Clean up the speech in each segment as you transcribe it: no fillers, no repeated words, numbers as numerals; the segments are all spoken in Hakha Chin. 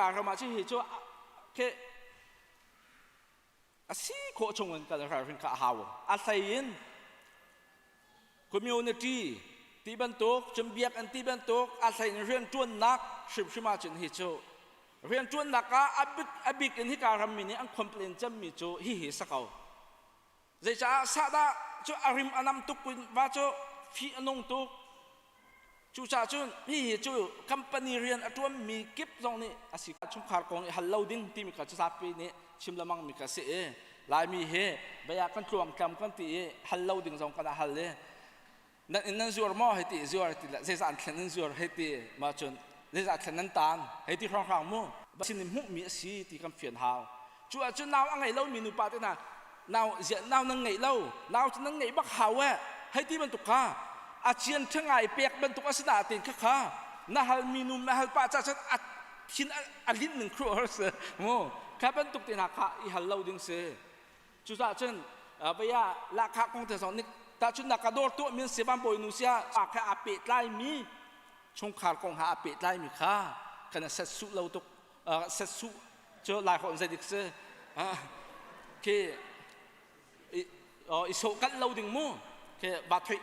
Hika ram ah cu hi cu ke a si khawh chung in kan ralrin kha a hau. A hlei in community ti bantuk, cun biakinn ti bantuk, a hlei in rianṭuannak hrimhrim ahcun hi cu rianṭuannak ah a bik in hika rammi nih an complain cemmi cu hihi si ko. Zeicah sahdah cu a rim a nam tuk va cu fih a nung tuk. Cucaah cun hihi cu company rian a ṭuanmi kip zong nih a si. Chungkhar kong i hal lo ding timi kha zapi nih chim lengmang mi kha si i Laimi hi bia kan tluangtlam kan ti i hal lo ding zong kan hal i nan inn nan zuar maw hei ti zuar ti le zeizah an thlen nan zuar hei ti ma cun zeizah thlen nan taan hei ti hrawnghrang mu sin in hmuhmi a si ti kan fian hau. Cu ahcun nau a ngei lomi nupa te hna nau ziah nau nan ngeih lo, nau cu nan ngeih bak hau eh hei ti bantuk kha a cian ṭhangai pek bantuk a si na ten kha kha na halmi nu na hal pah ca cun a thin a linh ning khruh har si mu kha bantuk te hna kha i hal lo ding si. Cucaah cun vaya lahkhah kong te zong nik tahchun nak ka dawr tuah min si van bawi nu sia kha a pehtlai mi chungkhar kong ha a pehtlai mi kha kan set su lo tuk set su cu lai hon zei dik si khi i so kal lo ding mu khi ba thoi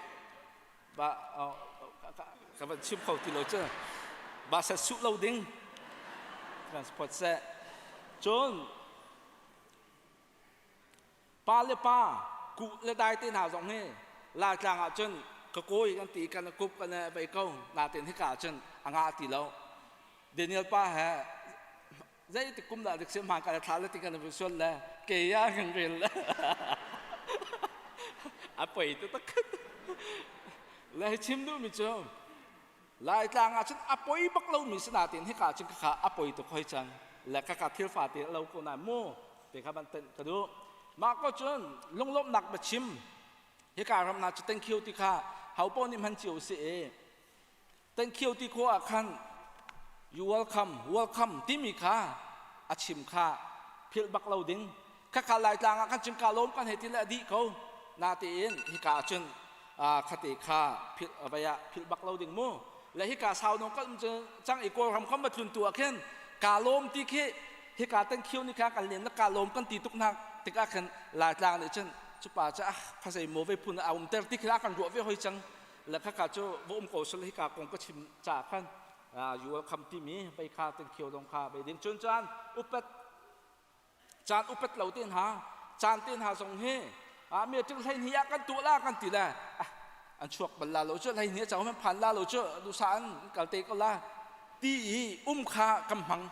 ba ka van chim kho ti lo cu ba set su lo ding transport se cun Pa le pa, kuh le dai te hna zong hi Laitlang ah cun ka kawi kan ti kan kup kan vei ko natin hika ah cun a ngah ti lo. Daniel pa he zeitik kum dah dik si hmaan kan thla le ti kan sual le ke ya kan rel le a poi te tak le chim duh mi cu Laitlang ah cun a poi bak lomi si nain hika cun khakha a poi tuk hoi cang le khakha thil fate a lo ko na mu te kha ban tenh ka duh. Mah ko cun lunglawmhnak biachim hika ram hna cu thank you ti kha ho paoh nih hman cio si i thank you ti khawh ah khan you welcome, welcome timi kha a chim kha philh bak lo ding. Khakha Laitlang ah kan cun ka lawm kan hei ti le a dih ko. Natein hika ah cun khate kha philh vai ah philh bak lo ding mu. Le hika sau nong kan cang i Kawlram kan va tlun tu ah khin ka lawm ti khi hika tan khiu ni kha kan len ka lawm kan ti tuk nak tikah khin Laitlang nih cun cupa cu ah phasei mo ve phun a um ter ti khi a kan ruah ve hoi cang. Le khaka cu va um ko sul hika kong ka chim ca khan you welcome timi vei kha tan khiu dong kha ve ding cun cun upat Caan upat lo te hna, caan te hna zong hi mi ṭing 12 ah kan tuah la kan ti le an chuak bal la lo cu, 12 cang man phan la lo cu, duhsah an kal te ko la ti i um kha kan hmang.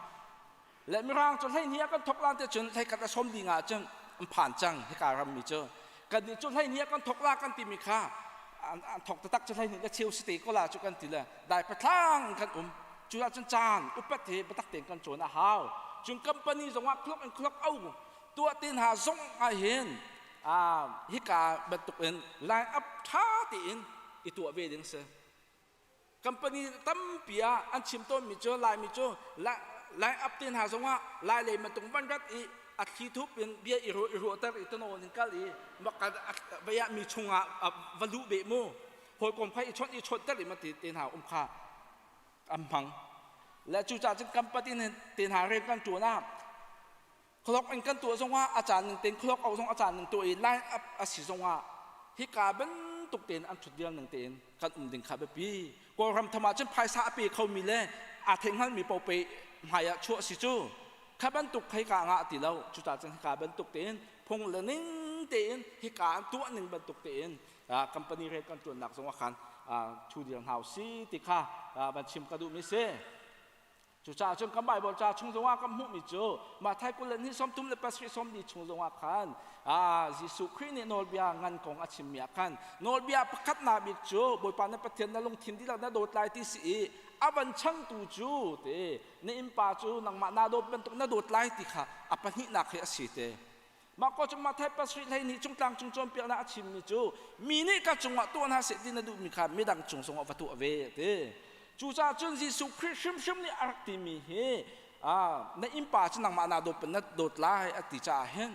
Le mirang cu 12 ah kan thok lan te cun 11 a 15 cun an phan cang hika ram mi cu. Kan nih cu 12 ah kan thok la kan timi kha an thok taktak cu 12 le cheu si te ko la cu kan ti le dai pathlang kan um. Cu ahcun caan upat hi biatak tein kan cawn a hau. Cun company zongah clock in clock out tuah te hna zong ah hin hika bantuk in line up ṭha tein i tuah ve ding si. Company tampi ah an chim tawnmi cu Laimi cu line up te hna zongah Lai lei bantuk van rat i a thli thup in bia i ruah i ruahter i tanawn in kal i vei ah mi chungah va luh beh mu hawikom kha i chawnh i chawnhter i ma ti te hna um kha an hmang. Le cucaah cun company te hna rian kan ṭuan ah clock in kan tuah zongah a caan ning tein clock out zong a caan ning tuah i line up a si zongah hika bantuk tein an ṭhut vial ning tein kan um ding kha biapi. Kawlram tham ah cun phaisa a pe khomi le aa theihngalmi paoh pe hmai ah chuah si cu kha bantuk hika ngah ti lo. Cucaah cun hika bantuk tein phung le ning tein hika an tuah ning bantuk tein company rian kan ṭuannak zongah khan thu dir hna si ti kha van chim ka duhmi si. Cucaah cun kan Bible ca chung zongah kan hmuhmi cu Matthai 22 37 40 chung zongah khan Jesuh Khrih nih nawlbia ngan kong a chimmi ah khan nawlbia pakhatnak bik cu Bawipa na Pathian na lungthin dihlak na dawt lai ti si i a van changtu cu te na innpa cu nangmah naa dawt bantuk na dawt lai ti kha a pahnihnak hi a si te. Mah ko cu Matthai 22 cungtlang cung cawnpiaknak a chimmi cu mi nih ka cungah tuah hna seh ti na duhmi kha midang cung zongah va tuah ve ti. Cucaah cun Jesuh Khrih hrimhrim nih a rak timi hi na innpa cu nangmah naa dawt na dawt lai a ti caah hin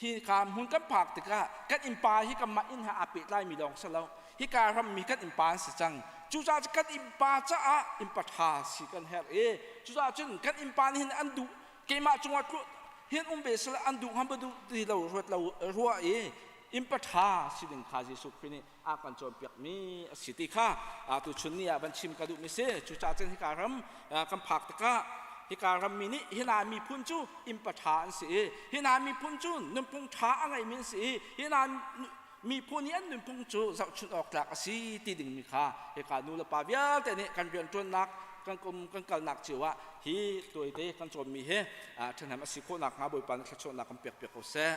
hi ka hmun kan phak tikah kan innpa hi kanmah inn he aa pehtlaimi lawng si lo, hika rammi kan innpa an si cang. Cucaah kan innpa caah innpa ṭha si kan herh i cucaah cun kan innpa nih hin an duh keimah cungah hin um ve seh an duh hnga duh ti lo ruat lo ruah i innpa ṭha si ding kha Jesuh Khrih nih a kan cawnpiakmi a si ti kha tuchun ni ah van chim ka duhmi si. Cucaah cun hika ram kan phak tikah hika rammi nih hi hna miphun cu innpa ṭha an si i hi hna miphun cu nunphung ṭha a ngeimi an si i hi hna miphun i an nunphung cu zohchunh awk tlak a si ti dingmi kha hika nu le pa vialte nih kan rianṭuannak kan kum kan kalnak cio ah hi tuaite kan cawnmi hi ṭhahnem a si khawh nakhnga Bawipa nih thluachuahnak kan pekpiak ko seh.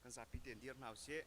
Kan zapi tein dir hna usih.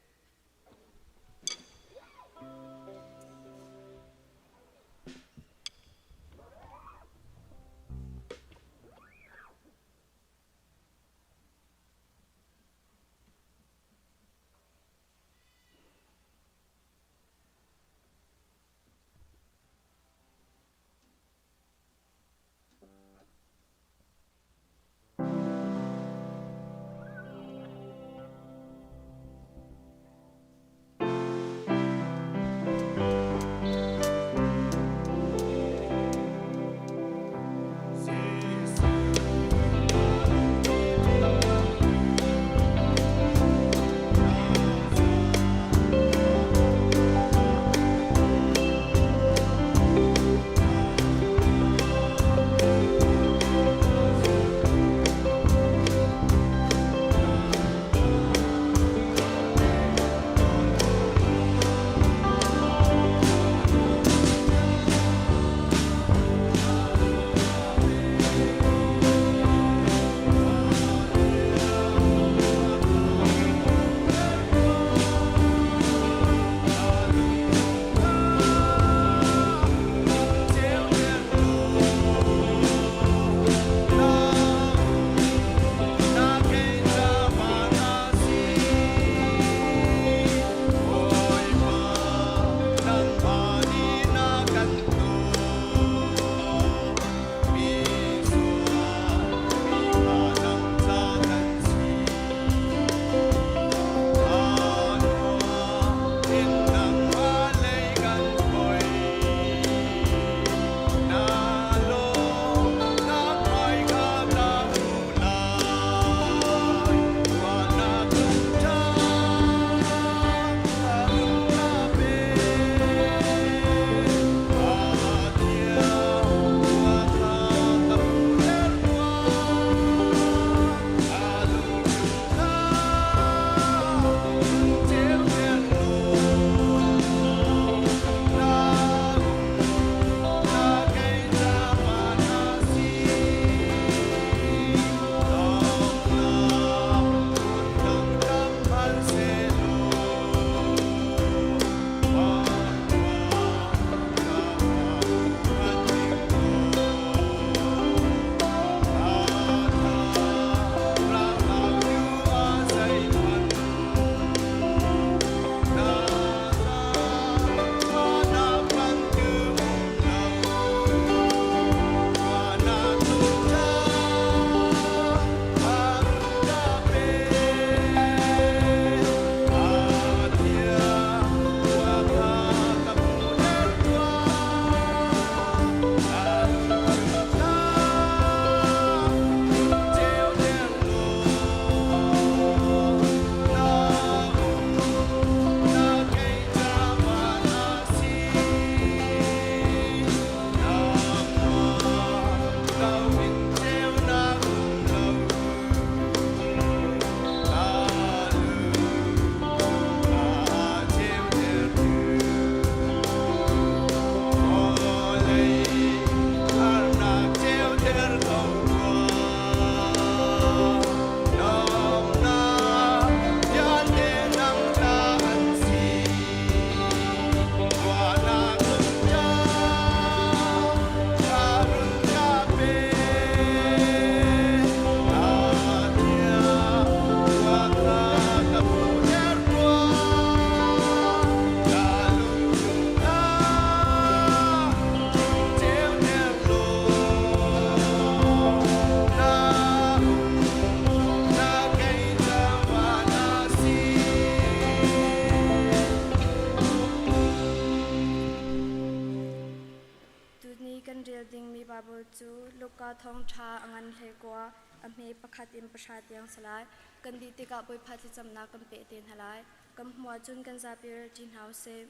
cu Luka thawngṭha a ngan 19 a hme pakhat in pahra tiang si lai. Kan dih tikah Bawipa thlacamnak kan peh te hna lai. Kan hmuh ahcun kan zapi rel ṭi hna usih.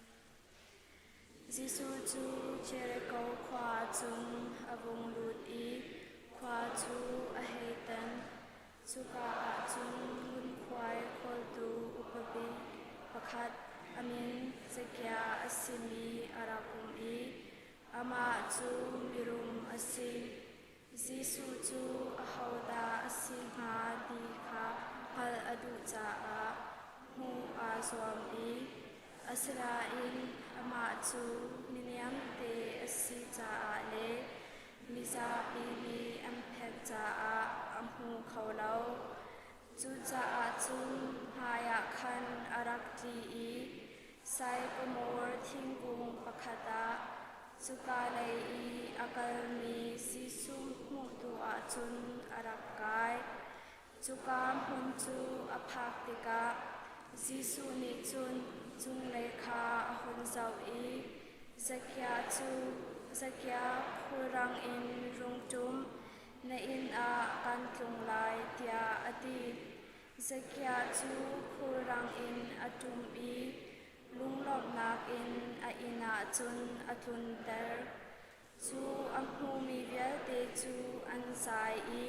Jesuh cu Jeriko khua ah cun a vung lut i khua cu a hei tan. Cuka ah cun ngunkhuai khawltu upa bik pakhat a min Zakia a simi a rak um i amah cu mirum a si. Jesuh cu ahodah a si hnga ti kha hngalh a duh caah hmuh aa zuam i asinain amah cu miniamte a si caah le mizapi nih an phenh caah a hmu kho lo. Cucaah cun hmaiah khan a rak tli i saikamor thingkung pakhat ah cuka lei i a kalmi Jesuh hmuhtu ah cun a rak kai. Cuka hmun cu a phak tikah Jesuh nih cun cunglei kha a hun zoh i Zakia cu, Zakia, khulrang in rung ṭum, na inn ah kan tlung lai, tiah a ti. Zakia cu khulrang in a ṭum i lunglawmhnak in a inn ah cun a tlunter. Cu a hmumi vialte cu an zai i,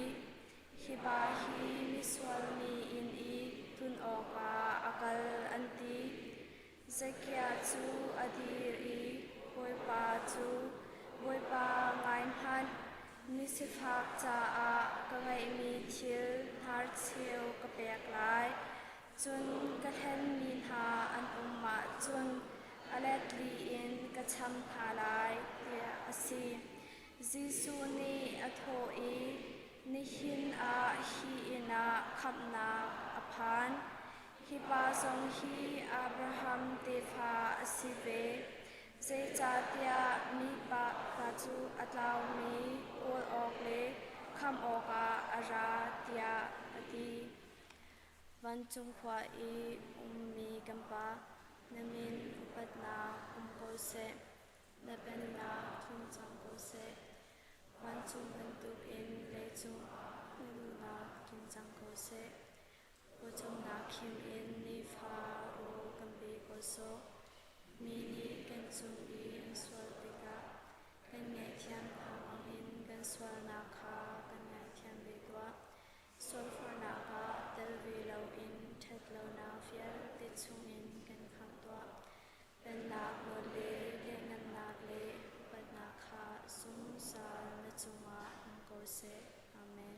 Hi pa hi misual mi inn i tlun awkah a kal, an ti. Zakia cu a dir i Bawipa cu, Bawipa, ngai hmanh, misifak caah ka ngeihmi thil hnarcheu ka pek lai. Cun ka hlenmi hna an um ahcun a let li in ka cham hna lai, tiah a si. Jesuh nih a thawh i, Nihin ah hi inn ah khamhnak a phan. Hi pa zong hi Abraham tefa a si ve. Zeicahtiah mipa cu a tlaumi kawl awk le khamh awkah a ra, tiah a ti. Vancung khua i ummi kan Pa, na min upatnak um ko seh. Na pennak tlung cang ko seh. Vancung bantukin leicung ah na duhnak tlung cang ko seh. Pawcawmnak khim in nifa rawl kan pe ko sawh. Mi nih kan cung i an sual tikah kan ngaihthiam hna bangin kan sualnak kha kan ngaithiam ve tuah. Sualforhnak ah tel ve loin ṭhatlonak vialte chungin kan khamh tuah. Pennak nawl le lianhngannak le upatnak kha zungzal na cungah um ko seh. Amen.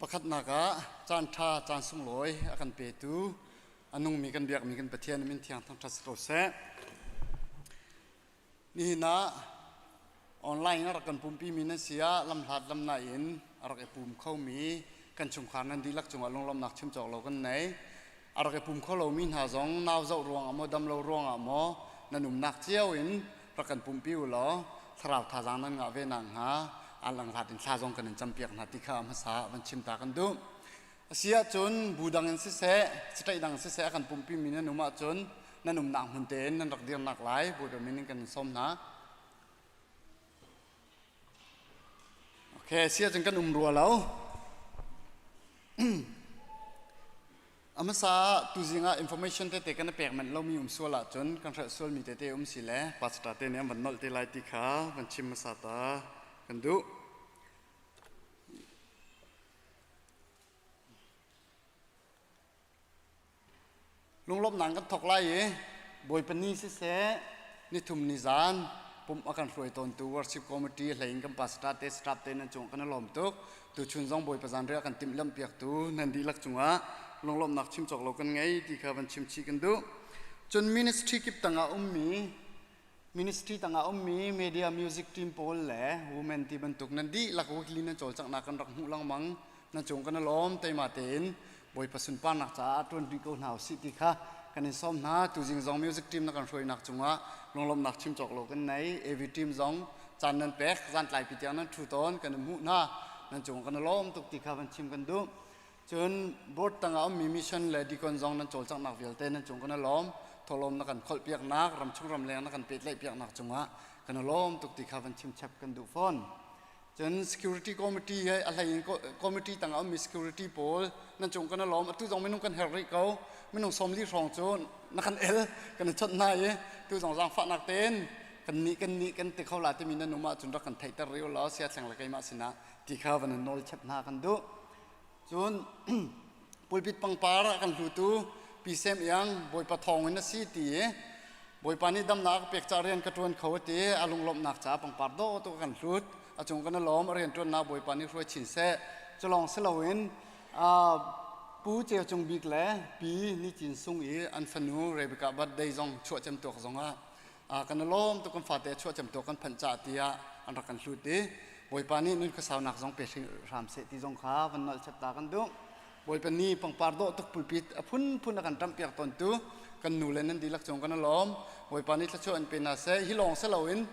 Pakhatnak ah caanṭha caan sunglawi a kan petu a nungmi kan biakmi kan Pathian min thiang thangṭhat si ko seh. Nihin ah online a rak kan pumpi mi nan si ah lamhlat lamnai in a rak i pum khomi kan chungkhar nan dihlak cungah lunglawmhnak chim cawk lo kan nei. A rak i pum kho lomi hna zong nau zoh ruangah maw dam lo ruangah maw nan umnak cio in rak kan pumpi u law thlarau thazaang nan ngah ve nakhnga a langhlat in thla zong kan in campiak hna ti kha a hmasa ah van chim ta kan duh. A si ahcun bu dang in siseh, cataih dang siseh a kan pumpi mi nan um ahcun nan umnak hmun tein nan rak dirnak lai Bawipa min in kan in sawm hna. Okay, si ahcun kan um rua lo. A hmasa ah tuzing ah information tete kan i pek manh lomi um sual ahcun kan hrelh sualmi tete um si le pastor te nih an van nolh te lai ti kha van chim hmasa ta kan duh. Lunglawmhnak kan thawk lai i Bawipa ni siseh nithum ni zan pumh a kan hruai tawntu worship committee hlei in kan pastor te staff te nan cung kan i lawm tuk. Tuchun zong Bawipa zanriah kan timhlamh piaktu nan dihlak cungah lunglawmhnak chim cawk lo kan ngei ti kha van chim chih kan duh. Cun ministry kip tangah ummi ministry tangah ummi media music team pawl le women ti bantuk nan dihlak weekly nan cawlcanghnak kan rak hmuh lengmang nan cung kan i lawm teima tein Bawipa sunparnak caah ṭuan rih ko hna usih ti kha kan in sawm hna. Tuzing zong music team na kan hruainak cungah lunglawmhnak chim cawk lo kan nei. AV team zong caan nan pek, zan tlaipi tiang nan ṭhu tawn, kan in hmuh hna. Nan cung kan i lawm tuk ti kha van chim kan duh. Cun board tangah ummi mission le deacon zong nan cawlcanghnak vialte nan cung kan i lawm. Thawhlawm na kan kholh piaknak, ramchung ramleng na kan pehtlaih piaknak cungah kan i lawm tuk ti kha van chim chap kan duh fawn. Cun security committee he a hlei in committee tangah ummi security pawl nan cung kan i lawm. Atu zong minung kan herh rih ko. Minung 40 hrawng cu na kan el, kan i chawnh hna i tu zong zaangfahnak tein kan nih kan nih kan ti kho la timi nan um ahcun rak kan theihter rih u law sia thleng le keimah sinah ti kha van in nawl chap hna kan duh. Cun pulpit pangpar a kan hlutu Pi Sem Iang Bawipa thawng in a si ti i Bawipa nih damnak a pek caah rian ka ṭuan kho ti a lunglawmhnak caah pangpar dawh tuk a kan hlut. A cung kan i lawm, a rianṭuannak Bawipa nih hruai chin seh. Culawng si loin Pu Ceu Cung Bik le Pi Ni Cin Sung i an fanu Rebecca birthday zong chuah cem tuak zongah kan i lawm tuk kan fate chuah cem tuak kan phanh caah tiah an rak kan hlut i Bawipa nih nun khuasaunak zong pe hram seh ti zong kha van nolh chap ta kan duh. Bawipa nih pangpar dawh tuk pulpit a phunphun a kan ṭamhpiak tawntu kan nu le nan dihlak cung kan i lawm. Bawipa nih thluachuah in pe hna seh. Hi lawng si loin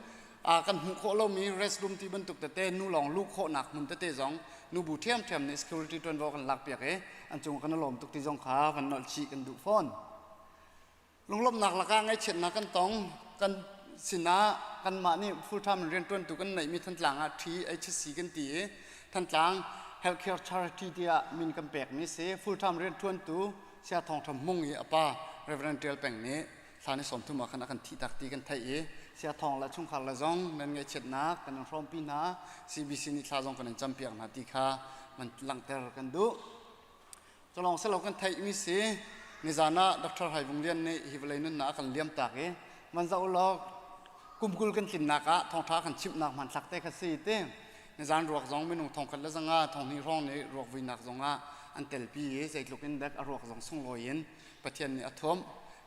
kan hmuh khawh lomi restroom ti bantuk tete nu lawng luh khawhnak hmun tete zong nubu ṭhiamṭhiam nih security ṭuanvo kan lakpiak i an cung kan i lawm tuk ti zong kha van nolh chih kan duh fawn. Lunglawmhnak lakah ngaihchiatnak kan tong. Kan sinah kanmah nih full time in rianṭuantu kan neihmi Thantlang ah THC kan ti i Thantlang Healthcare Charity tiah min kan pekmi si. Full time rianṭuantu Saya Thawng Ṭha Hmung i a pa Reverend Ṭial Peng nih thla ni 30 ah khan a kan thihtak ti kan theih i Saya Thawng le chungkhar le zong nan ngaihchiatnak kan in hrawmpi hna. CBC nih thla zong kan in campiak hna ti kha man langhter kan duh. Culawng silo kan theihmi si nizan ah Dr. Hai Vung Lian nih hi vawlei nunnak a kan liam tak i van zoh law kum 20 kan tlinnak ah thawngṭha kan chimhnak hmanthlak te kha si ti nizan ruak zong minung 1000 le 500 2000 hrawng nih ruak vuinak zong ah an telpi i zeitluk in dek a ruak zong sunglawi in Pathian nih a thuamh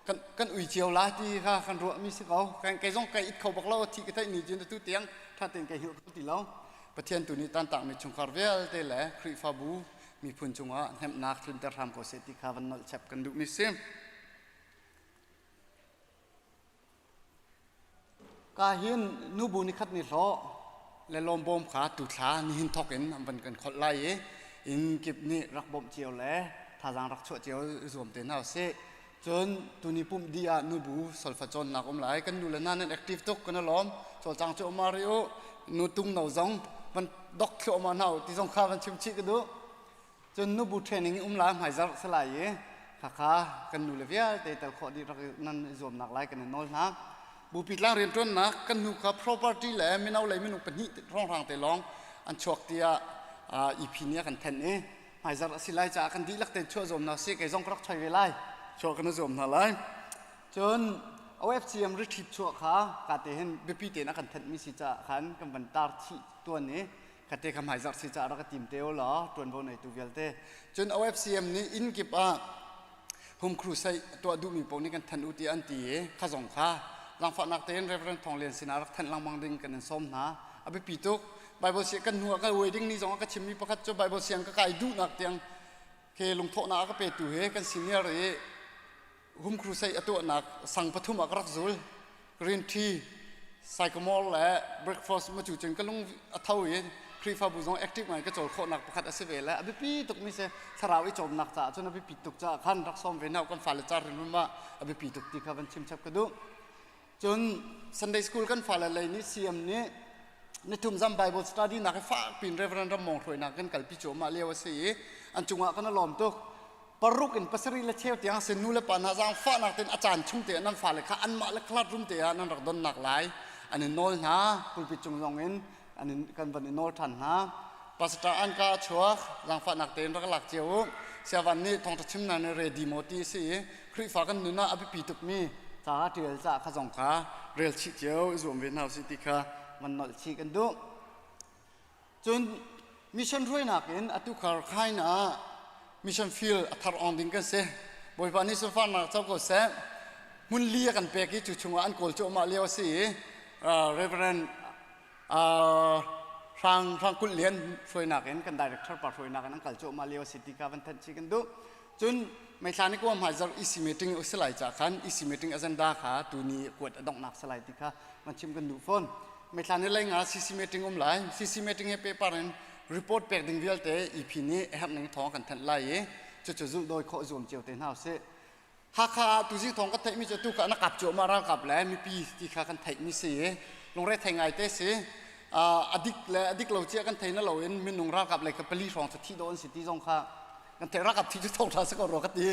kan kan ui cio la ti kha kan ruahmi si ko kei zong kai it kho bak lo thi ka theih ni cun atu tiang ṭha tein kai hil kho ti lo Pathian tu nih tantakmi chungkhar vialte le Khrihfabu miphun cungah hnemhnak tlunter hram ko seh ti kha van nolh chap kan duhmi si. Ka hin nubu ni khat ni hlawh le lawm bawm kha tu thla nihin thok in an van kan kholh lai i inn kip nih rak bawmh cio le thazaang rak chuah cio zuam te hna usih. Cun tuni pumh dih ah nubu solfa cawnnak um lai. Kan nu le hna nan active tuk kan i lawm. Cawlcang cu um rih u. Nu tung no zong van dok thluahmah hna u ti zong kha van chim chih ka duh. Cun nubu training um lai hmaizarh si lai i khakha kan nu le vialte tel khawh dih rak nan i zuamnak lai kan i nawl hna. Bupi tlang rianṭuannak kan hnu kha property le mino lei minung pahnih hrawnghrang te lawng an chuak tiah EP nih a kan thenh i hmaizarh a si lai caah kan dihlak tein chuah zuam hna sih kei zong ka rak choi ve lai chuah kan i zuam hna lai cun OFCM retreat chuah kha ka te hin biapi tein a kan thenhmi si caah khan kan van tar chih tuan i ka te kha hmaizarh si caah rak ka tim te u law tuanvo neitu vialte cun OFCM nih inn kip ah home crusade tuah duhmi paoh nih kan thanh u ti an ti i kha zong kha zaangfahnak tein Reverend Thawng Lian sinah rak thanh lengmang ding kan in sawm hna a biapi tuk Bible siang kan hnu ah ka wedding ni zong ah ka chimmi pakhat cu Bible siang ka kai duhnak tiang ke lungthawhnak a ka petu he kan senior i home crusade a tuahnak sang pathum ah ka rak zul green tea sycamore le breakfast ma cu cun ka lung a tho i Khrihfabu zong active ngai ka cawl khawhnak pakhat a si ve le a biapi tukmi si thlarau i cawmnak caah cun a biapi tuk caah khan rak sawm ve hna kan fale car rin ah a biapi tuk ti kha van chim chap ka duh cun Sunday school kan fale lei nih CM nih nithum zam Bible study nak hi fak pin Reverend Ram Mong hruainak kan kalpi cuahmah lio a si i an cungah kan lawm tuk paruk in pasarih le cheu tiang sin nu le pa hna zaangfahnak tein a caan chung te nan fale kha anmah le classroom te ah nan rak donnak lai an in nawl hna pulpit cung zong in an in kan van i nawl ṭhan hna pastor an ka chuak zaangfahnak tein rak lak cio u siavan nih thawngṭha chim na nih ready maw ti si i Khrihfa kan nun ah a biapi tukmi ca ṭial ca kha zong kha rel chih cio i zuam ve hna usih ti kha van nolh chih kan duh Cun mission hruainak in atu khar khain ah mission field a thar ong ding kan si. Bawipa nih sunfarnak co ko seh. Hmun li a kan pek i cu chungah an kawl cuahmah lio a si i Reverend Hrang Hrang Kulh Lian hruainak in kan director pa hruainak in an kal cuahmah lio a si ti kha van thanh chih kan duh. Cun meithla ni kuam hmaizarh EC meeting u si lai ca khan EC meeting agenda kha tuni kuat a donghnak si lai ti kha van chim kan duh fawn. Meithla ni lei nga CC meeting um lai. CC meeting he pehpar in report pek ding vialte EP nih a herh ning thawng kan thanh lai i cucu zulh dawi khawh zuam cio te hna usih. Hakha ah tuzing thawng kan theihmi cu tu kha na kap cuahmah ralkap le mipi ti kha kan theihmi si i lungre thei ngai te si. A dik le a dik lo cia kan thei na loin minung ralkap lei kha pali hrawng cu thi dawh an si ti zong kha kan theih. Ralkap thi cu thawng ṭha si ko rua ka ti.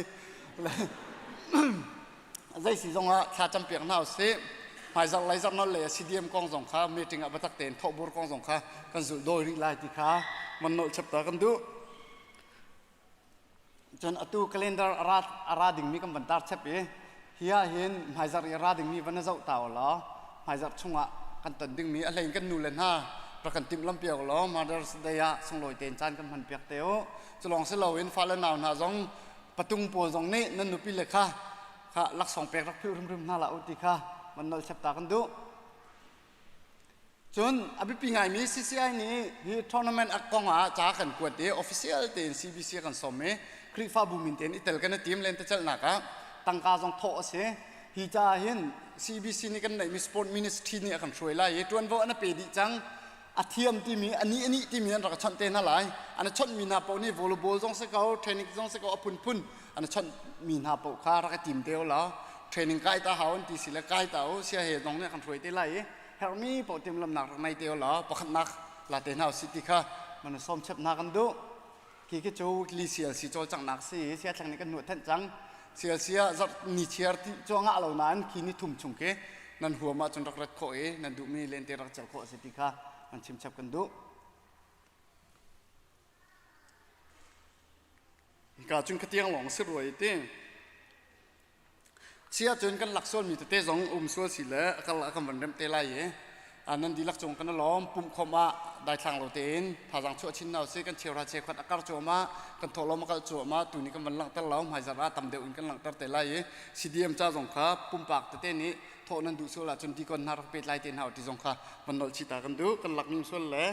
Zei si zong ah thla campiak hna usih. Hmaizarh leizarh nol lei ah CDM kong zong kha meeting ah biatak tein thawhbur kong zong kha kan zulh dawi rih lai ti kha man nolh chap ta kan duh. Cun atu calendar a ra dingmi kan van tar chap i hi ah hin hmaizarh i a ra dingmi van na zoh ta u law hmaizarh chungah kan ton dingmi a hlein kan nu le hna rak kan timhlamh piak u law Mother's Day ah sunglawi tein caan kan hman piak te u. Cu lawng si loin fale nau hna zong patung pawl zong nih nan nupi le kha kha laksawng pek rak philh hrimhrim hna hlah u ti kha van nolh chap ta kan duh. Cun a biapi ngaimi CCI nih hi tournament a kong ah ca kan kuat i official tein CBC kan sawm i Khrihfabu min tein i tel kan i tim lentecelhnak ah tangka zong thawh a si. Hi ca ah hin CBC nih kan neihmi sport ministry nih a kan hruai lai i ṭuanvo an a pe dih cang. A thiam timi a nih timi an rak chawnh te hna lai. An a chawnhmi hna paoh nih volleyball zong si ko, training zong si ko, a phunphun an a chawnhmi hna paoh kha rak i tim te u law training kai ta hau an ti si le kai ta u sia he zong nih a kan hruai te lai i herhmi paoh timhlamhnak rak nei te u law pakhatnak la te hna usih ti kha man sawm chep hna kan duh. Khi khi cu weekly CLC cawlcanghnak si i siathleng nih kan hnuah thanh cang. CLC ah zarh ni chiar ti cu a ngah lo nain khi ni thum chung khi nan huam ahcun rak rat khawh i nan duhmi lente rak celh khawh a si ti kha kan chim chap kan duh. Hika cun khatiang lawng si ruai ti. Si ahcun kan lak sualmi tete zong um sual si le a kal ah kan van remh te lai i nan dihlak cung kan i lawm. Pumhkhawmh ah daithlang lo tein thazaang chuah chin hna usih. Kan cheuhra cheukhat a kar cuahmah, kan thawhlawm a kal cuahmah. Tuni kan van langhter lo, hmaizarh ah tam deuh in kan langhter te lai i CDM ca zong kha pumpak tete nih thawh nan duh sual ahcun deacon hna rak pehtlai te hna u ti zong kha van nolh chih ta kan duh. Kan lak ning sual le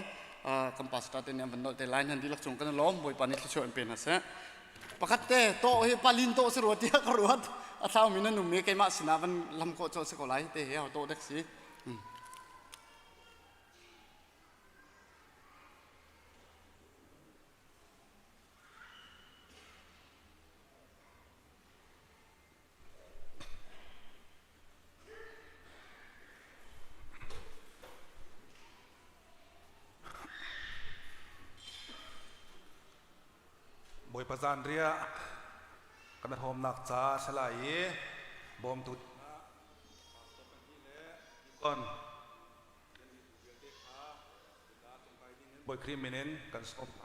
kan pastor te nih an van nolh te lai. Nan dihlak cung kan i lawm. Bawipa nih thluachuah in pe hna seh. Pakhat te tawh hi palin tawh si rua tiah ka ruat. A thlaumi nan um i keimah sinah van lam khawh colh si ko lai te hi tawh dek si. Bawipa zanriah kan i hrawmnak ca a si lai i bawmtu kon Bawi Khrih min in kan sawm hna.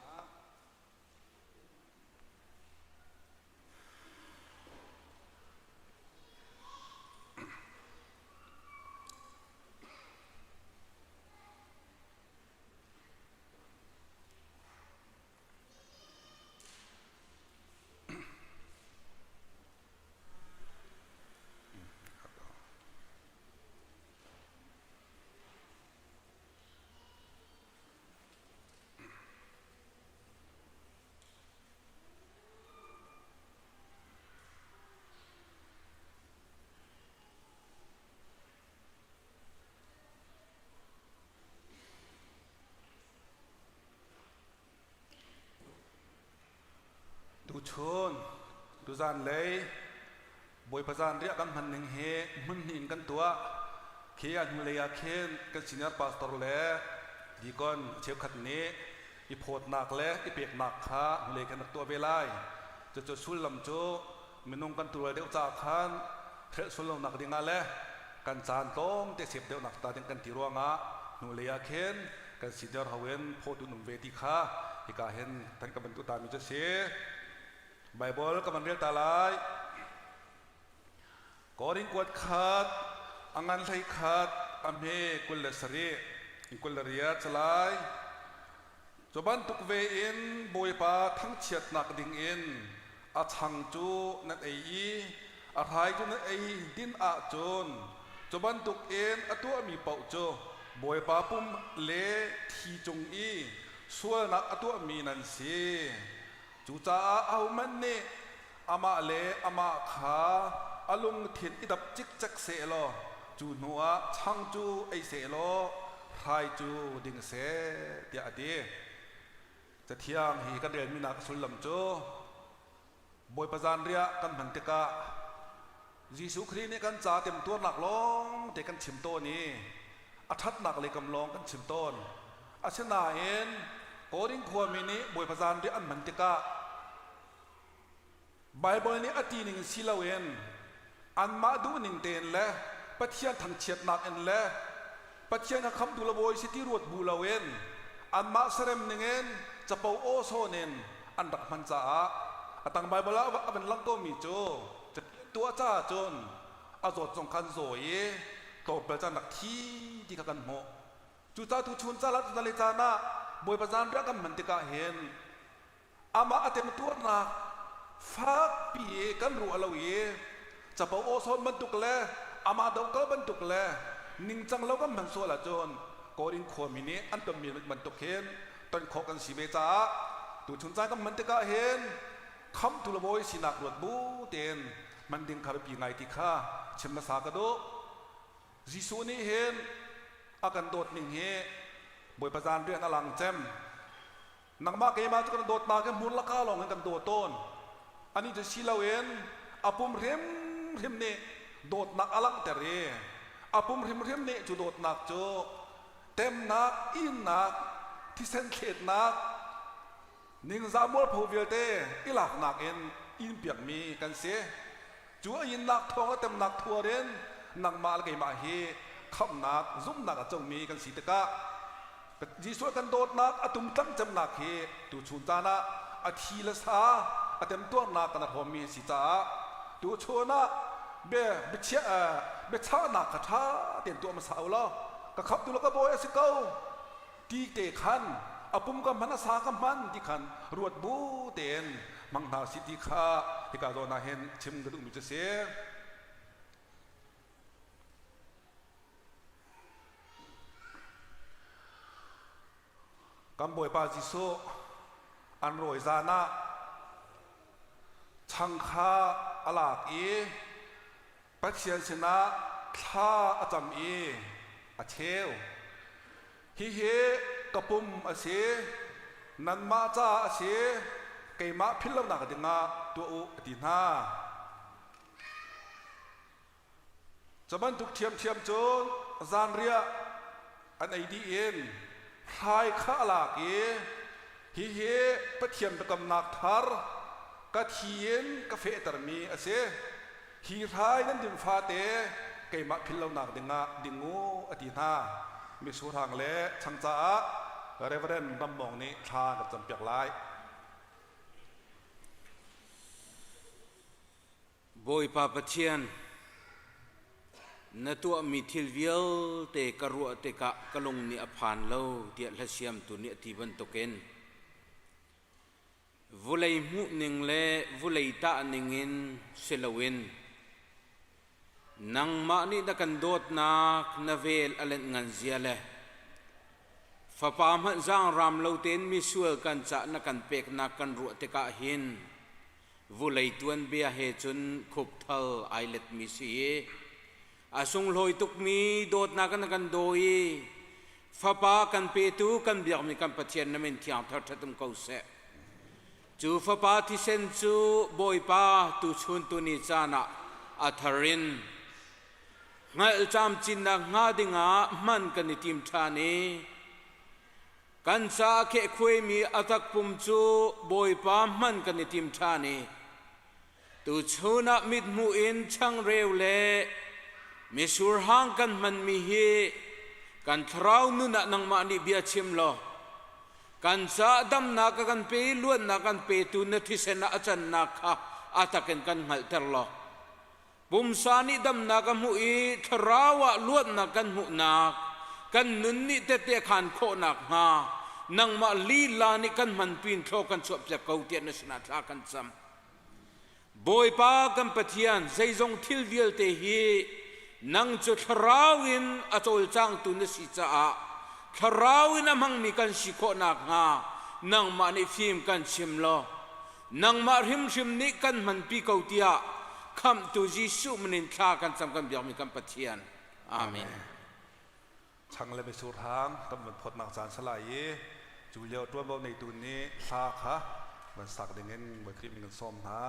Tuchun, tuzan lei Bawipa zanriah kan hman ning hi hmun hnih in kan tuah. Khi a hnulei ah khin kan senior pastor le deacon cheukhat nih i phawtnak le i peknak kha hnulei khan rak tuah ve lai. Cucu sullam cu minung kan tual deuh caah khan hrelh sual lonak dingah le kan caan tlawmte sep deuhnak ta ding kan ti ruangah hnulei ah khin kan senior ho in phawtu um ve ti kha hika hin than ka bantu tami cu si. Baibal ka van rel ta lai. Korin kuat khat, a ngan hlei khat, a hme 27, 28 calai. Cu bantuk ve in Bawipa thangchiatnak ding in a chang cu nan ei i a hrai cu nan ei din ahcun cu bantuk in a tuahmi paoh cu Bawipa pum le thi cung i sualnak a tuahmi nan si. Cucaah ahohmanh nih amah le amah kha a lungthin i dap cikcek sehlaw cu hnuah chang cu ei sehlaw hrai cu ding seh tiah a ti. Cathiang hi kan relmi nak a sullam cu Bawipa zanriah kan hman tikah Jesuh Khrih nih kan ca temtuarnak lawng te kan chim tawn i a ṭhatnak lei kam lawng kan chim tawn. Asinain Korin khuami nih Bawipa zanriah an hman tikah Baibal nih a ti ning si loin anmah duhning tein le Pathian thangchiatnak in le Pathian kha khamtu le bawi si ti ruat bu loin anmah serem ningin capo aw sawn in an rak hman caah a tang Baibal ah a van lang komi cu tuah caah cun a zawt zong khan zaw i tlawmpal caan rak thi ti kha kan hmuh. Cucaah tuchun caan ah le caan ah Bawipa zanriah kan hman tikah hin amah a temtuarnak fakpi i kan ruah lo i capo aw sawn bantuk le amah dohkal bantuk le ningcang lo kan hman sual ahcun Korin khuami nih an tonmi bantuk hin ton khawh kan si ve caah tuchun caan kan hman tikah hin khamtu le bawi sinak ruat bu tein hman ding kha biapi ngai ti kha chim hmasa ka duh. Jesuh nih hin a kan dawt ning hi Bawipa zan rian a lang cem. Nangmah keimah cu kan dawtnak hi hmun laka lawng in kan daw tawn. Anih cu si loin a pum hrimhrim nih dawtnak a langhter i a pum hrimhrim nih cu dawtnak cu temnak, innak, thisen thletnak, ningzah mualpho vialte i laknak in in piakmi kan si. Cu a innak thawng le temnak thuar in nangmah le keimah hi khamhnak, zumhnak a comi kan si tikah Jesuh kan dawtnak a tumtlang cemnak hi tuchun caan ah a thi le sa a temtuarnak kan hrawmmi a si caah tuchun ah biachahnak kha ṭha tein tuah hmasa u law ka khamhtu le ka bawi a si ko ti te khan a pum ka hman a sa ka hman ti khan ruat bu tein hmang hna si ti kha hika zawn ah hin chim ka duhmi cu si. Kan Bawipa Jesuh an rawi zan ah chang kha a lak i Pathian sinah thla a cam i a cheu. Hihi ka pum a si, nanmah caah a si, keimah philh lonak dingah tuah u, a ti hna. Cu bantuk ṭhiamṭhiam cun zanriah an ei dih in hrai kha a lak i, Hihi Pathian biakamnak thar ka thi in ka fehtermi a si. Hi hrai nan din fate keimah philh lonak dingah ding u, a ti hna. Mitsur hang le chang caah Reverend Ram Mawng nih thla kan campiak lai. Bawipa Pathian, na tuahmi thil vialte ka ruah tikah ka lung nih a phan lo tiah hlasiamtu nih a ti bantukin vulei hmuhning le vulei tahning in si loin nangmah nih na kan dawtnak na vel a lenh ngan zia le fapa hmanh zaangraam lo tein misual kan cah na kan peknak kan ruah tikah hin Vulei tuanbia he cun khupthal ai letmi si i a sunglawi tukmi dawtnak na kan daw i fapa kan petu kan biakmi kan Pathian na min thiang thar ṭhat um ko seh. Cu fapa thisen cu Bawipa tuchun tuni caan ah a thar in hngalh camcinnak hnga dingah hman kan i tim ṭhan i Kan ca a khehkhuaimi a takpum cu Bawipa hman kan i tim ṭhan i tuchun ah mithmuh in changreu le mitsur hang kan hmanmi hi kan thlarau nun ah nangmah nih bia chim law kan ca damnak a kan pe i luatnak kan petu na thisen ah a cannak kha a takin kan hngalhter law Pumsa nih damnak a hmuh i thlarau ah luatnak kan hmuhnak, kan nun nih tette a khaan khawh nakhnga nangmah lila nih kan hmanpin thlaw kan chuahpiak ko tiah na sinah thla kan cam. Bawipa kan Pathian, zeizong thil vialte hi nang cu thlarau in a cawlcangtu na si caah thlarau in a hmangmi kan si khawh nakhnga nangmah nih fim kan chim law. Nangmah hrimhrim nih kan hmanpi ko tiah Khamhtu Jesuh min in thla kan cam kan biakmi kan Pathian. Amen. Chang le mitsur hang kan van phawtnak caan salai i cu lio ṭuanvo neitu nih hla kha van sak dingin Bawi Khrih min kan sawm hna.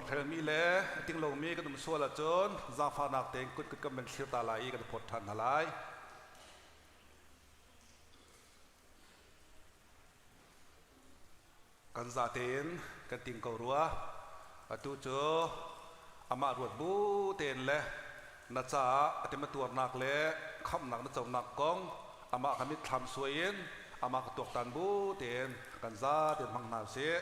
Lunghrelmi le a ting lomi kan um sual ahcun zaangfahnak tein kut kut kan van thlir ta lai i kan phawt ṭhan hna lai. Kan zatein kan ting ko rua. Atu cu amah ruat bu tein le na caah a tematuarnak le khamhnak na conak kong amah kha mitthlam suai in amah ka tuaktan bu tein kan zatein hmang hna usih.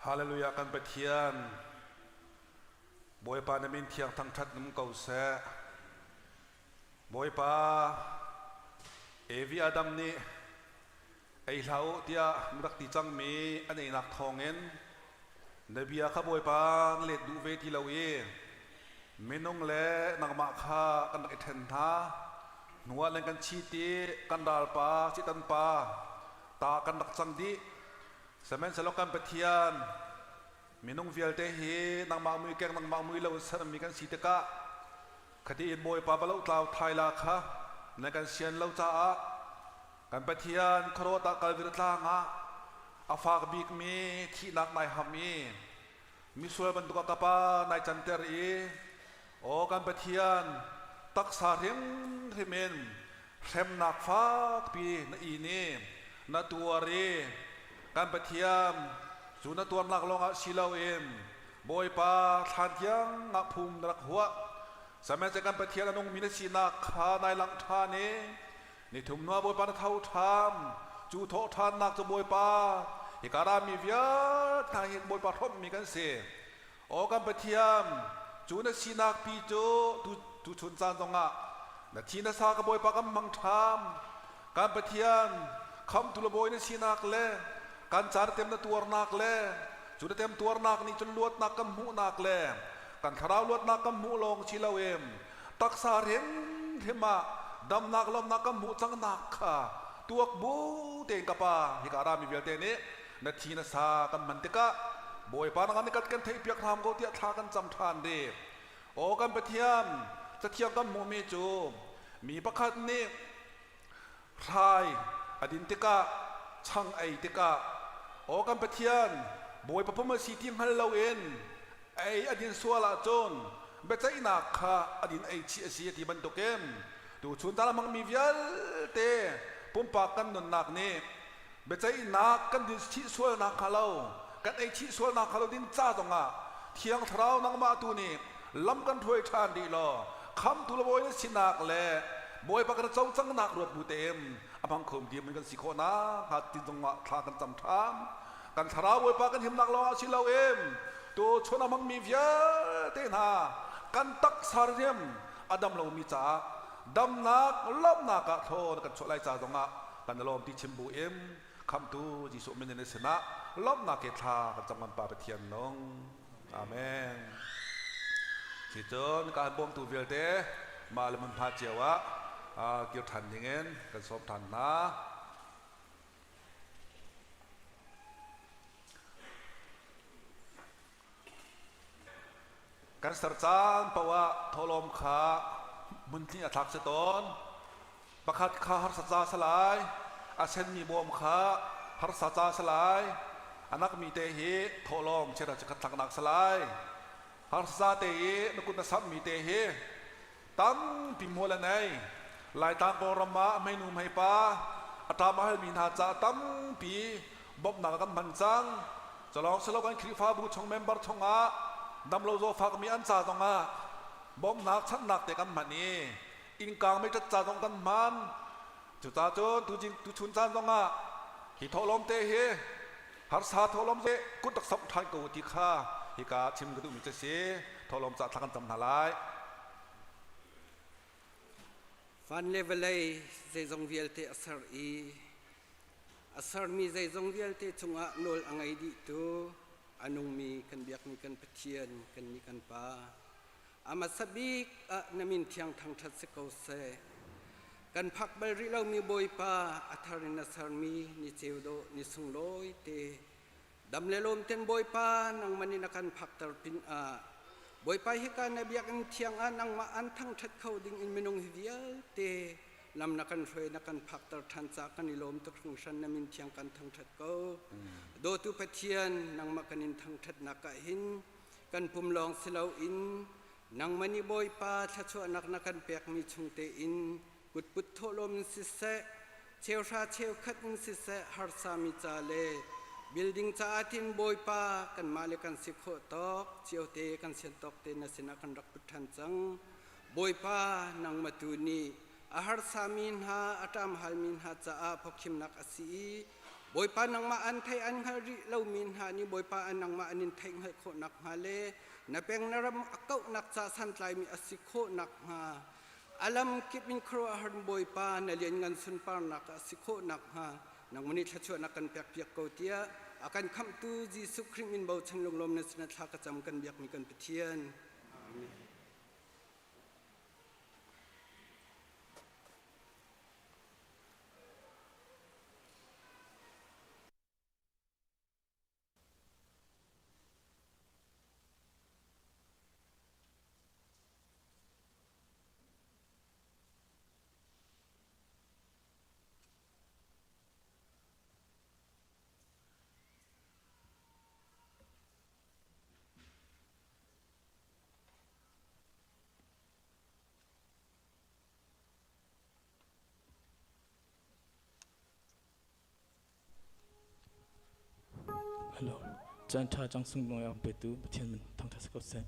Hallelujah kan Pathian Bawipa na min thiang thangthat num ko seh. Bawipa Evi Adam nih ei hlah u tiah na rak ti cangmi an einak thawngin na bia kha Bawipa na let duh ve ti lo i minung le nangmah kha kan rak i ṭhen hna. Hnuah nan kan chit i kan ralpa Satan pa ta kan rak cang dih. Sihmanhsehlaw kan Pathian minung vialte hi nangmah mui keng nangmah mui lo in sermi kan si tikah khati in Bawipa va lohtlau thai la kha nan kan sian lo caah Kan Pathian khuaruat ah Kalvary tlang ah a fak bikmi thihnak nai ham i misual bantuk ah ka pa nai canter i aw kan Pathian taksa hrimhrim in hremnak fakpi na in i na tuar i kan Pathian cu na tuarnak lawngah si loin Bawipa thlan tiang ah phum na rak huah. Sihmanhsehlaw kan Pathian a nungmi na sinak kha nai langh ṭhan i Nithum hnuah Bawipa na tho ṭhan. Cu thawh ṭhannak cu Bawipa, hika rami vialte hna hi Bawipa hrawmhmi kan si. Aw kan Pathian, cu na sinak pi cu tuchun caan zongah na thi na sa ka Bawipa kan hmang ṭham. Kan Pathian, khamtu le bawi na sinak le kan caan tem na tuarnak le cu na tem tuarnak nih cun luatnak kan hmuhnak le kan thlarau luatnak kan hmuh lawng si loin taksa hrimhrim ah damnak lawmnak kan hmuh cangnak kha tuak bu tein ka pa hika rami vialte nih na thi na sa kan hman tikah Bawipa nang nih kan theih piak hram ko tiah thla kan cam ṭhan dih. Aw kan Pathian, cathiang kan hmuhmi cu mi pakhat nih hrai a din tikah chang ei tikah aw kan Pathian Bawipa pum a si ti hngal loin ei a din sual ahcun biaceihnak kha a din ei chih a si a ti bantukin tuchun caan a hmangmi vialte pumpak kan nunnak nih biaceihnak kan din chih sualnak hnga lo kan ei chih sualnak hnga lo ding ca zongah Thiang Thlarau nangmah tu nih lam kan hruai ṭhan rih law khamtu le bawi na sinak le Bawipa kan co cangnak ruat bu tein a hmang kho mi kan si khawh nak hnga ti zongah thla kan cam ṭhan. Kan thlarau Bawipa kan himnak lawngah si loin tu chun a hmangmi vialte hna kan taksa riam a dam lomi caah damnak lawmhnak ah thawn kan chuah lai ca zongah kan lawm ti chim bu in khamtu Jesuh min in sinah lawmhnak ke thla kan cam kan Pa Pathian nung. Amen. Khi cun kaan bawmtu vialte mah le hmunhma cio ah kir ṭhan dingin kan sawm ṭhan hna. Kan ser caan paoh ah thawhlawm kha hmuntling a thlak si tawn. Pakhat kha harsa ca si lai, a senmi bawm kha harsa ca si lai, a nakmi te hi thawhlawm chiat chikhat thlaknak si lai. Harsa te i na kut na samhmi te hi tampi hmual a nei. Laitlang Kawlram ah hmeinu hmeipa a ṭam a halmi hna caah tampi bawmhnak a kan hman cang. Culawng silo kan Khrihfabu chung member chungah damlo zawfakmi an ca zongah bawmhnak chanhnak te kan hman i innkang meiṭat ca zong kan hman. Cucaah cun tuchun caan zongah hi thawhlawm te hi harsa thawhlawm te kut rak samh ṭhan ko ti kha hika chim ka duhmi cu a si. Thawhlawm ca thla kan cam hna lai. Van le vawlei zeizong vialte a ser i a sermi zeizong vialte cungah nawl a ngei dihtu a nungmi kan biakmi kan Pathian kannih kan Pa a hmasa bik ah na min thiang thangṭhat si ko seh. Kan phak bal rih lomi Bawipa a thar in na sermi ni ceu dawh ni sunglawi te dam le lawm ten Bawipa nangmah nih na kan phakter pin ah Bawipa hika na biakinn thiang ah nangmah an thangṭhat kho ding in minung hi vialte lam na kan hruai na kan phakter ṭhan caah kan i lawm tuk hringhran na min thiang kan thangṭhat ko. Dawtu Pathian nangmah kan in thangṭhatnak ah hin kan pum lawng si loin nangmah nih Bawipa thluachuahnak na kan pekmi chung tein kutput thawhlawm in siseh cheuhra cheukhat in siseh harsami ca le building caah tin Bawipa kanmah le kan si khawh tawk ciote kan sian tawk te na sinah kan rak put ṭhan cang. Bawipa nangmah tu nih a harsami hna a ṭamhalmi hna caah pawkhimnak a si i Bawipa nangmah an thei an hngalh rih lomi hna nih Bawipa an nangmah an in theih hngalh khawh nakhnga le na peng na ram a kauhnak ca santlaimi a si khawh nakhnga a lam kip in khuaruahhar Bawipa na lianngan sunparnak ah a si khawh nakhnga nangmah nih thluachuahnak kan pekpiak ko tiah a kan khamhtu Jesuh Khrih min bochan lunglawm na sinah thla ka cam kan biakmi kan Pathian. Amen. Hello. Caan ṭha cang sunglawi a petu Pathian min thangṭhat si ko seh.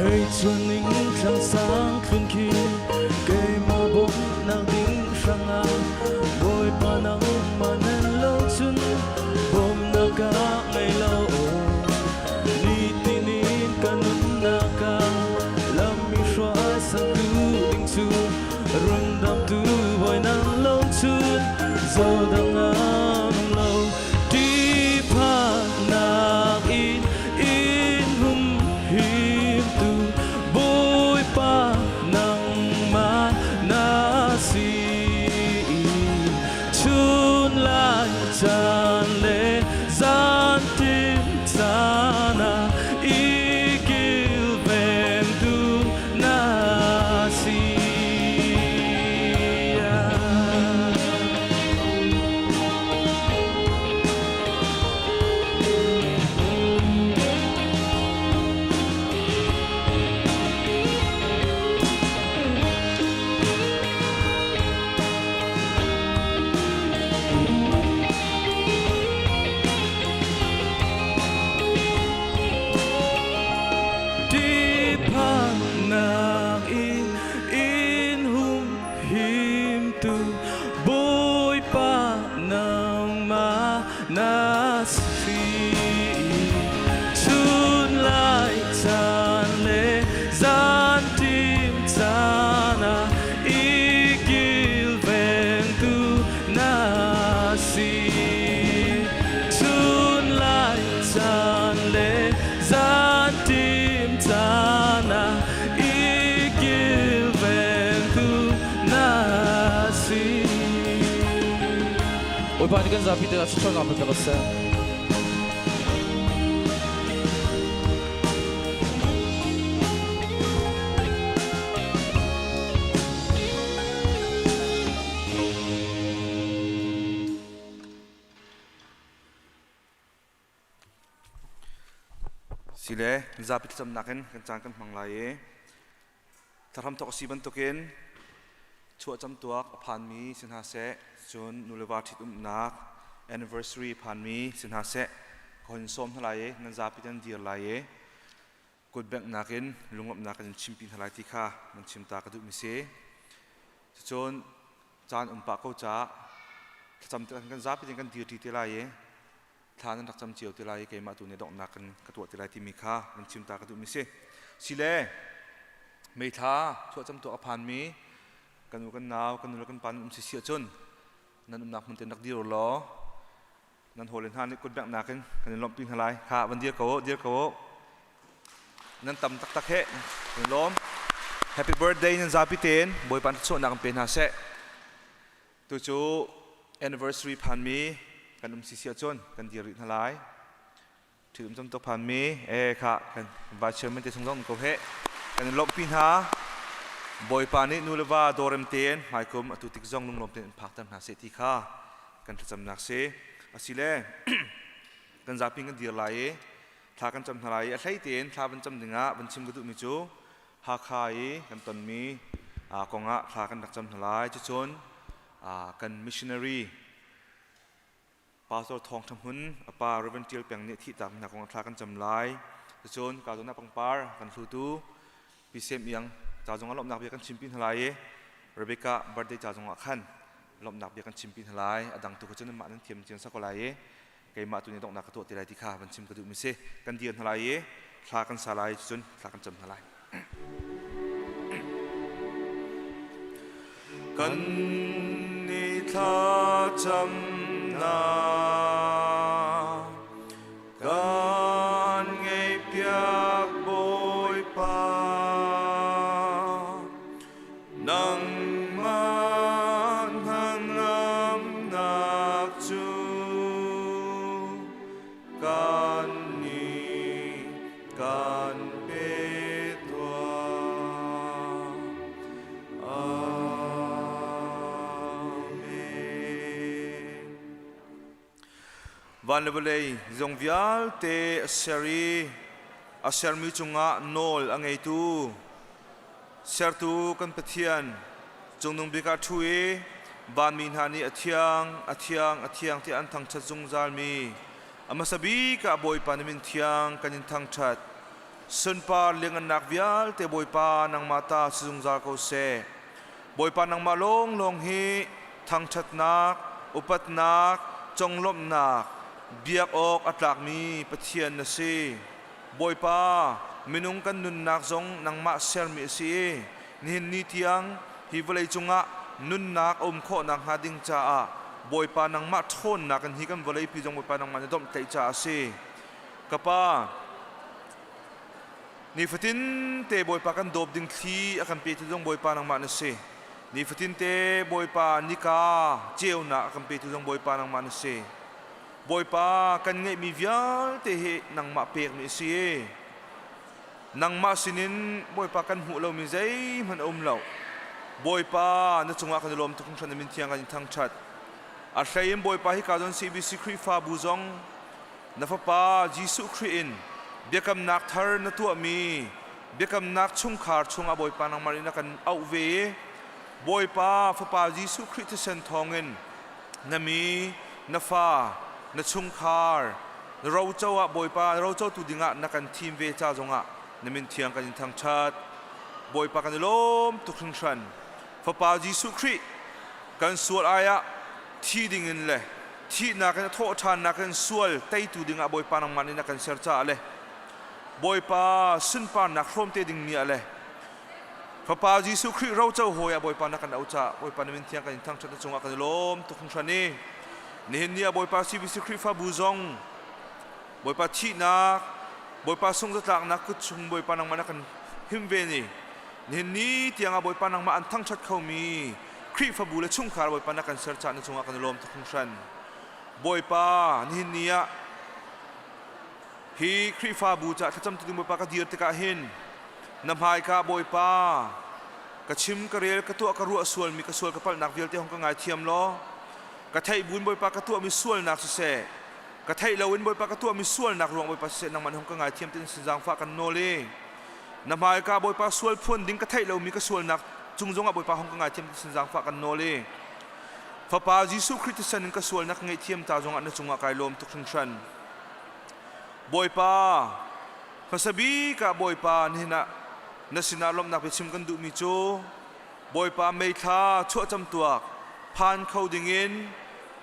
Hei chuaning thlang sang thlun khi keimah bawmhnak ding hrangah Bawipa nangmah nan lo cun bawmnak ah ngei lo nitin in ka nunnak ah lam i hruai sangtu ding cu rundamtu bawi nang lo cun zodang ah um lo ṭihphannak in in humhimtu Bawipa nangmah. Bawipa nih kan zapi te ah thluachuahnak pe ko seh. Sile zapi thlacamnak in kan caan kan hmang lai i thahram thawk a si bantukin chuahcam tuak a phanmi si hna seh, cun nuleva ṭhitumnak anniversary phanmi si hna seh, ka hun sawm hna lai i nan zapi nan dir lai i kut benghnak in lunglawmhnak kan in chimpi hna lai ti kha nan chim ta ka duhmi si. Cucun caan um pah ko caah thlacam tikah kan zapi tein kan dirṭi te lai i thla nan rak cam cio te lai i keimah tu nih donghnak kan ka tuah te lai timi kha nan chim ta ka duhmi si. Sile meithla chuahcam tuak a phanmi kan u kan nau kan nu le kan pa nan um si si ahcun nan umnak hmun tein rak dir law nan hawile hna nih kut benghnak in kan in lawmhpi hna lai. Kha van dir ko dir ko. Nan tam taktak he kan lawm. Happy birthday nan zapi tein Bawipa thluachuahnak in pe hna seh. Tu cu anniversary phanmi kan um si si ahcun kan dir rih hna lai. Thil um tuk phanmi e kha kan vice chairman te chung zong ko he kan in lawmhpi hna. Bawipa nih nu le va dawrem tein hmaikum atu tik zong lunglawm tein in phakter hna seh ti kha kan thlacamnak si. Asile kan zapi kan dir lai i thla kan cam hna lai i a hlei tein thla van cam dingah van chim ka duhmi cu Hakha i kan tonmi kongah thla kan rak cam hna lai. Cucun kan missionary Pastor Thawng Tha Hmun a pa Reverend Tial Peng nih thihtak hna kongah thla kan cam lai. Cucun ka zawn ah pangpar kan hlutu Pi Sem Iang ca zongah lawmhnak bia kan chimpi hna lai i Rebecca birthday ca zongah khan lawmhnak bia kan chimpi hna lai. A dang tu kha cun mah nan thiam cian sa ko lai i keimah tu nih donghnak ka tuah te lai ti kha van chim ka duhmi si. Kan dir hna lai i thla kan sa lai, cun thla kan cam hna lai. Kan ni thlacamnak kan ngaihpiak Bawipa, nangmah hnangamnak cu kan nih kan pe tuah. Amen. Van le vawlei zong vialte a ser i a sermi cungah nawl a ngeitu sertu kan Pathian cungnung bik ah ṭhu i vanmi hna nih a thiang, a thiang, a thiang tiah an thangṭhat zungzalmi a hmasa bik ah Bawipa na min thiang kan in thangṭhat. Sunpar liangngannak vialte Bawipa nangmah ta si zungzal ko seh. Bawipa nangmah lawnglawng hi thangṭhatnak, upatnak, conglawmhnak, biak awk a tlakmi Pathian na si. Bawipa, minung kan nunnak zong nangmah sermi a si i nihin ni tiang hi vawlei cungah nunnak a um khawh nakhnga ding caah Bawipa nangmah ṭhawnnak in hi kan vawleipi zong Bawipa nangmah na domhtlaih caah a si. Ka Pa, nifatin te Bawipa kan dawp ding thli a kan petu zong Bawipa nangmah na si. Nifatin te Bawipa nika ceunak a kan petu zong Bawipa nangmah na si. Bawipa kan ngeihmi vialte hi nangmah pekmi a si. Nangmah sinin Bawipa kan hmuh lomi zeihmanh a um lo. Bawipa na cungah kan i lawm tuk hringhran na min thiang kan in thangṭhat. A hlei in Bawipa hika zawn CBC Khrihfabu zong na Fapa Jesuh Khrih in biakamnak thar na tuahmi biakamnak chungkhar chungah Bawipa nangmah nih na kan auh ve i Bawipa Fapa Jesuh Khrih thisen thawngin na mi, na fa, na chungkhar, na roco ah Bawipa na rocotu dingah na kan thim ve ca zongah na min thiang kan in thangṭhat. Bawipa kan i lawm tuk hringhran. Fapa Jesuh Khrih kan sual ai ah thi dingin le thihnak in a thawh ṭhannak in sual teitu dingah Bawipa nangmah nih na kan ser caah le Bawipa sunparnak hrawmte dingmi ah le Fapa Jesuh Khrih roco hawi ah Bawipa na kan auh caah Bawipa na min thiang kan in thangṭhat na cungah kan i lawm tuk hringhran i nihin ni ah Bawipa CBC Khrihfabu zong Bawipa thihnak Bawipa sungzatlaknak kut chung Bawipa nangmah na kan him ve ni nihin ni tiangah Bawipa nangmah an thangṭhat khomi Khrihfabu le chungkhar Bawipa na kan ser caah na cungah kan i lawm tuk hringhran. Bawipa, nihin ni ah hi Khrihfabu ca thlacam tu ding Bawipa ka dir tikah hin na hmaika Bawipa ka chim ka rel ka tuah ka ruah sualmi ka sual ka palhnak vialte hong ka ngaithiam law ka theih buin Bawipa ka tuahmi sualnak siseh ka theih loin Bawipa ka tuahmi sualnak ruang Bawipa siseh nangmah nih hong ka ngaithiam tin sin zaangfah kan nawl i na hmaika Bawipa sual phuan ding ka theih lomi ka sualnak cung zongah Bawipa hong ka ngaithiam tin sin zaangfah kan nawl i Fapa Jesuh Khrih thisen in ka sualnak ngaihthiam ta zongah na cungah kai lawm tuk hringhran. Bawipa, hmasa bik ah Bawipa nihin ah na sinah lawmhnak biachim kan duhmi cu Bawipa meithla chuahcam tuak phan kho dingin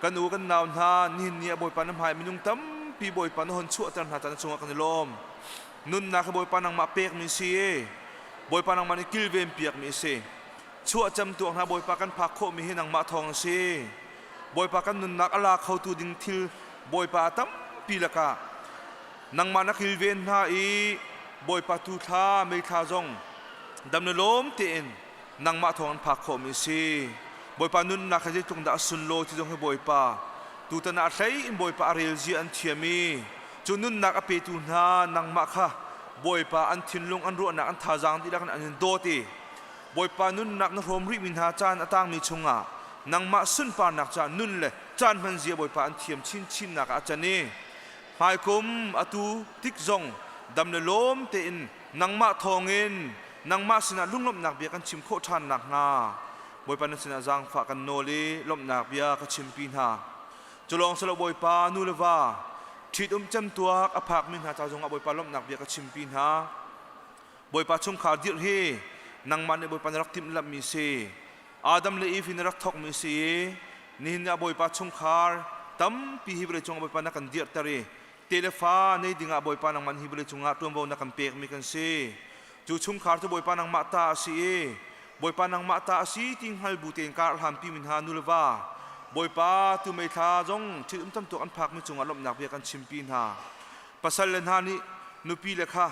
kan u kan nau hna nihin ni ah Bawipa na hmai minung tampi Bawipa na hon chuahter hna ta na cungah kan i lawm. Nunnak hi Bawipa nangmah pekmi si i Bawipa nangmah nih kilven piakmi a si. Chuahcam tuak hna Bawipa kan phak khawhmi hi nangmah thawng a si. Bawipa kan nunnak a la khotu ding thil Bawipa tampi lakah nangmah na kilven hna i Bawipa tu thla meithla zong dam le lawm tein nangmah thawng an phak khawhmi a si. Bawipa nunnak hi zeitluk dah a sunlawi ti zong hi Bawipa tutan ah a hlei in Bawipa a rel zia an thiam i cu nunnak a petu hna nangmah kha Bawipa an thinlung an ruahnak an thazaang dihlak in an in dawt i Bawipa nunnak na hrawm rihmi hna caan a tangmi chungah nangmah sunparnak caah nun le caan hman zia Bawipa an thiam chinchinnak ah a can i hmaikum atu tik zong dam le lawm tein nangmah thawngin nangmah sinah lunglawmhnak bia kan chim khawh ṭhan nakhnga Bawipa na sinah zaangfah kan nawl i lawmhnak bia ka chimpi hna. Cu lawng si lo Bawipa nu le va ṭhitum cemtuak a phakmi hna ca zongah Bawipa lawmhnak bia ka chimpi hna. Bawipa chungkhar dirh hi nangmah nih Bawipa na rak timhlamhmi si. Adam le Eve hi na rak thawkmi si i nihin ah Bawipa chungkhar tampi hi vawleicung ah Bawipa na kan dirhter i telefa nei dingah Bawipa nangmah hi vawleicung ah ṭuanvo na kan pekmi kan si. Cu chungkhar cu Bawipa nangmah ta a si i Bawipa nangmah ta a si ti hngal bu tein kar hlanpi mi hna nu le va Bawipa tu meithla zong thil um tamtuk an phakmi cungah lawmhnak bia kan chimpi hna. Pasal le hna nih nupi le kha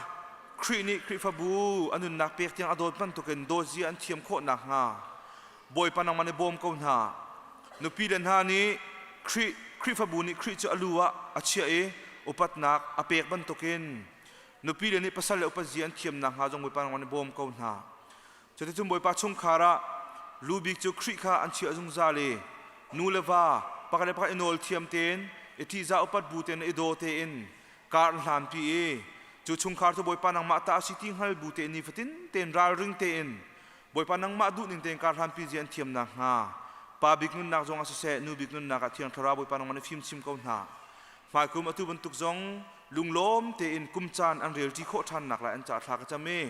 Khrih nih Khrihfabu a nunnak pek tiang a dawt bantukin dawtzia an thiam khawh nakhnga Bawipa nangmah nih bawm ko hna. Nupi le hna nih Khrih Khrihfabu nih Khrih cu a lu ah a chiah i upatnak a pek bantukin nupi le nih pasal le upatzia an thiam nakhnga zong Bawipa nangmah nih bawm ko hna. Cuticun Bawipa chungkhar ah lu bik cu Khrih kha an chiah zungzal i nu le va pakhat le pakhat i nawl thiam tein i ṭihzah upat bu tein i daw tein kar an hlanpi i cu chungkhar cu Bawipa nangmah ta a si ti hngal bu tein nifatin tein ralring tein Bawipa nangmah duhning tein kar hlanpi zia an thiam nakhnga pa bik nunnak zong ah siseh nu bik nunnak ah Thiang Thlarau Bawipa nangmah nih fimchim ko hna. Hmaikum atu bantuk zong lunglawm tein kum caan an relṭi khawh ṭhan nak lai an ca thla ka cam i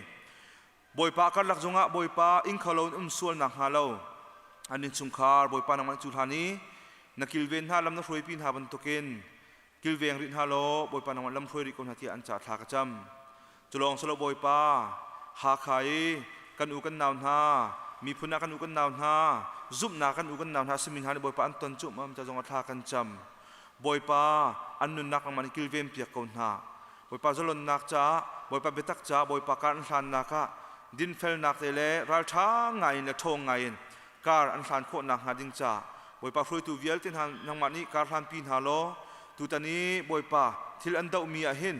Bawipa karlak zongah Bawipa ing kho loin um sual nakhnga lo an innchungkhar Bawipa nangmah cu hlan i na kilven hna lam na hruaipi hna bantukin kilveng rih hna law Bawipa nangmah lam hruai rih ko hna tiah an ca thla ka cam. Cu lawng si lo Bawipa Hakha i kan u kan nau hna miphun ah kan u kan nau hna zumhnak kan u kan nau hna simi hna nih Bawipa an ton cu am ca zongah thla kan cam. Bawipa an nunnak nangmah nih kilven piak ko hna. Bawipa zalonnak caah, Bawipa biatak caah, Bawipa kar an hlannak ah dinfelnak te le ralṭha ngai in le ṭhawng ngai in kar an hlan khawh nakhnga ding caah Bawipa hruaitu vialte hna nangmah nih kar hlanpi hna law tutan i Bawipa thil an dohmi ah hin